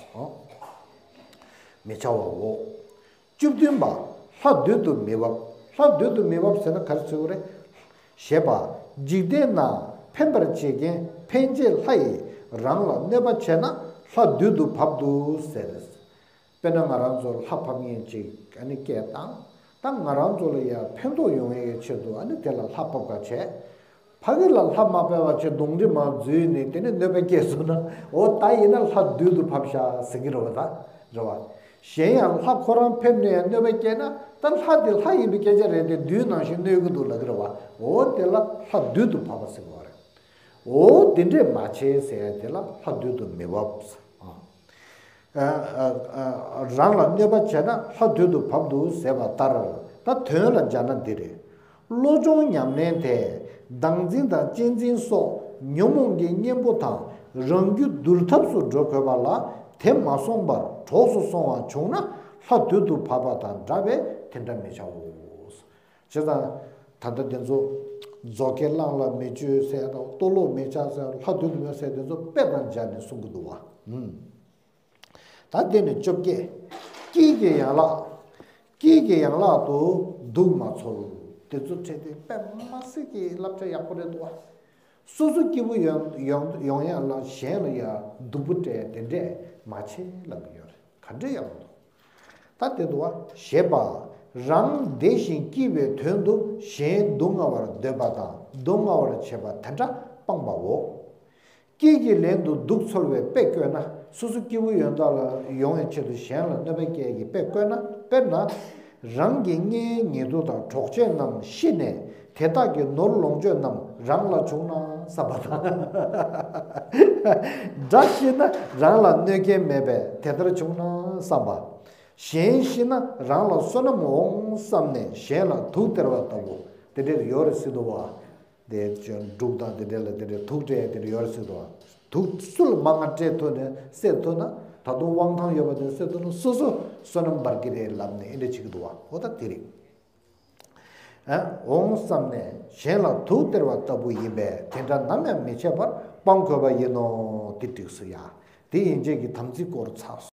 མི་བྱ། མི་བྱ་བའོ། བཅུ་བདུན་པ། ལྷ་བདུད་དུ་མི་འབབ། ལྷ་བདུད་དུ་མི་འབབ་ཟེར་ན་ག་རེ་ཟེར་དགོས་རེད། ཞེས་པ། འཇིག་རྟེན་ན་ཕན་པར་བྱེད་མཁན་ཕན་བྱེད་ལྷ་ཡིས་རང་ལ་གནོད་པ་བྱས་ན་ལྷ་བདུད་དུ་བབ་འདུག་ཟེར། དཔེར་ན་ང་རང་ཚོར་ལྷ་ཕབ་མཁན་ཅིག་ཨ་ནི་སྐད་བཏང་། ད་ང་རང་ཚོ་ལ་ཡང་ཕན་ཐོགས་ཡོང་ཡས་ཆེད་དུ་ཨ་ནི་དེ་ལ་ལྷ་ཕབ་ག་བྱས། ཕ་གི་ལ་ལྷ་མ་ཕབ་པ་བྱས་གདོང་འདྲེ་མ་འཛུལ་ནས་དེ་ནས་གནོད་པ་སྐྱེལ་སོང་ན། འོ་ད་ཡིན་ན་ལྷ་བདུད་དུ་ཕབ་ཤག་ཟེར་གྱི་རེད་བ། ད་རེད་བ། གཞན་ཡང་ལྷ་ཁོ་རང་ཕེབས་ནས་གནོད་པ་སྐྱེལ་ན། ད་ལྷ་དེ་ལྷ་ཡིན་པའི་སྐད་ཆ་རེད་དེ། བདུད་ནང་བཞིན་གནོད་ཀྱི་འདུག་ལབ་ཀྱི་རེད་བ། འོ་དེ་ལ་ལྷ་བདུད་དུ་བབས་པ་ཟེར་གྱི་ཡོད་རེད། འོ་དེ་འདྲས་མ་བྱེད་ཟེར་ཡ་དེ་ལ་ལྷ་བདུད་དུ་མི་བབས། ཨ། ཨ། ཨ། རང་ལ་གནོད་པ་བྱས་ན་ལྷ་བདུད་དུ་བབས་འདུག་ཟེར་བ་ལྟར། ད་དོན་ལ་སྦྱར་ན་འདི་རེད། བློ་སྦྱོང་ཉམས་ལེན་དེ་བདག་འཛིན་དང་གཅེས་འཛིན་སོགས་ཉོན་མོངས་ཀྱི་གཉེན་པོ་དང་རང་རྒྱུད་འདུལ་ཐབས་སུ་འགྲོ་དགོས་པ་ལ། དེ་མ་སོང་བར་གྲོགས་སུ་སོང་བ་བྱུང་ན་ལྷ་བདུད་དུ་བབས་པ་དང་འདྲ་བས་དེ་འདྲ་མི་བྱའོ། བྱས་ཙང་ད་ལྟ་འདི་ཚོ་རྫོགས་ཁས་བླངས་ལ་མི་སྤྱོད་ཟེར་དང་། གཏོར་བློ་མི་བྱ་ཟེར། ལྷ་བདུད་དུ་མི་ཟེར། དེ་ཚོ་དཔེ་དང་སྦྱར་ནས་གསུང་གི་འདུག་བ། ཨུམ། ད་དེ་ནས་བཅོ་བརྒྱད། དཀྱིལ་གྱི་ཡན་ལག་དཀྱིལ་གྱི་ཡན་ལག་ཏུ་གདུགས་མ་འཚོལ། དེ་ཚོ་འཕྲད་དེ་དཔེ་མ་སྲིད་ཀྱི་བསླབ་བྱ་ཡག་པོ་རེད་འདུག་བ། སོ་སོ་སྐྱིད་པོ་ཡོང་ཡོང་ཡོང་ཡ་ལ་གཞན་ལ་ཡ་སྡུག་པོ་སྤྲད་དེ་འདྲས་མ་བྱེད་ལབ་ཀྱི་ཡོད་རེད། ག་འདྲས་ཡག་པོ་འདུག་ད་དེ་འདུག་བ། ཞེས་པ། རང་བདེ་ཞིང་སྐྱིད་པའི་དོན་དུ་གཞན་སྡུག་བསྔལ་བར་འདོད་པ་དང་སྡུག་བསྔལ་བར་བྱེད་པ་དེ་འདྲ་སྤངས་པའོ། དཀྱིལ་གྱི་ལན་དུ་གདུགས་འཚོལ་བའི་དཔེ་བཀོད་ན། སོ་སོ་སྐྱིད་པོ་ཡོང་ད་ལ་ཡོང་བའི་ཆེད་དུ་གཞན་ལ་གནོད་པ་སྐྱེལ་གྱི་དཔེ་བཀོད་ན། དཔེར་ན། རང་གི་གཉེན་ཉེ་དུ་དང་གྲོགས་མཆེད་རྣམས་ཤི་ནས་དེ་དག་གི་ནོར་ལོངས་སྤྱོད་རྣམས་རང་ལ་བྱུང་ན་བསམ་པ་དང་། དགྲ་ཤི་ན་རང་ལ་གནོད་མཁན་མེད་པས་དེ་ལྟར་བྱུང་ན་བསམ་པ། གཞན་ཤི་ན་རང་ལ་བསོད་ནམས་འོང་བསམ་ནས་གཞན་ལ་དུག་སྟེར་བ་ལྟ་བུ་དེ་འདྲ་ཡོད་རེད་ཟེར་འདུག་བ། དེ་འབྲུག་དང་དེ་འདྲ་ལ་དེ་འདྲ་དུག་སྤྲད་དེ་འདྲ་ཡོད་རེད་ཟེར་འདུག་བ། དུག་སུ་ལ་མང་ང་སྤྲད་ཐུབ་ནས་བསད་ཐུབ་ན། ད་དུང་དབང་ཐང་ཡོད་པ་དེ་བསད་ཐུབ་ན་སོ་སོ་བསོད་ནམས་འབར་གི་རེད་ལབ་ནས་ཨེ་འདྲ་བྱེད་ཀྱི་འདུག་བ། འོ་ད་དེ་རེད། ཨ། འོང་བསམ་ནས་གཞན་ལ་དུག་སྟེར་བ་ལྟ་བུ་ཡིན་པས་དེ་འདྲ་ནམ་ཡང་མི་བྱེད་པར་སྤང་དགོས་པ་ཡིན་ནོ། དེ་འགྲིགས་སོ་ཡ། དེ་ཡན་ཆད་ཀྱི་དམ་ཚིག་སྐོར་ཚར་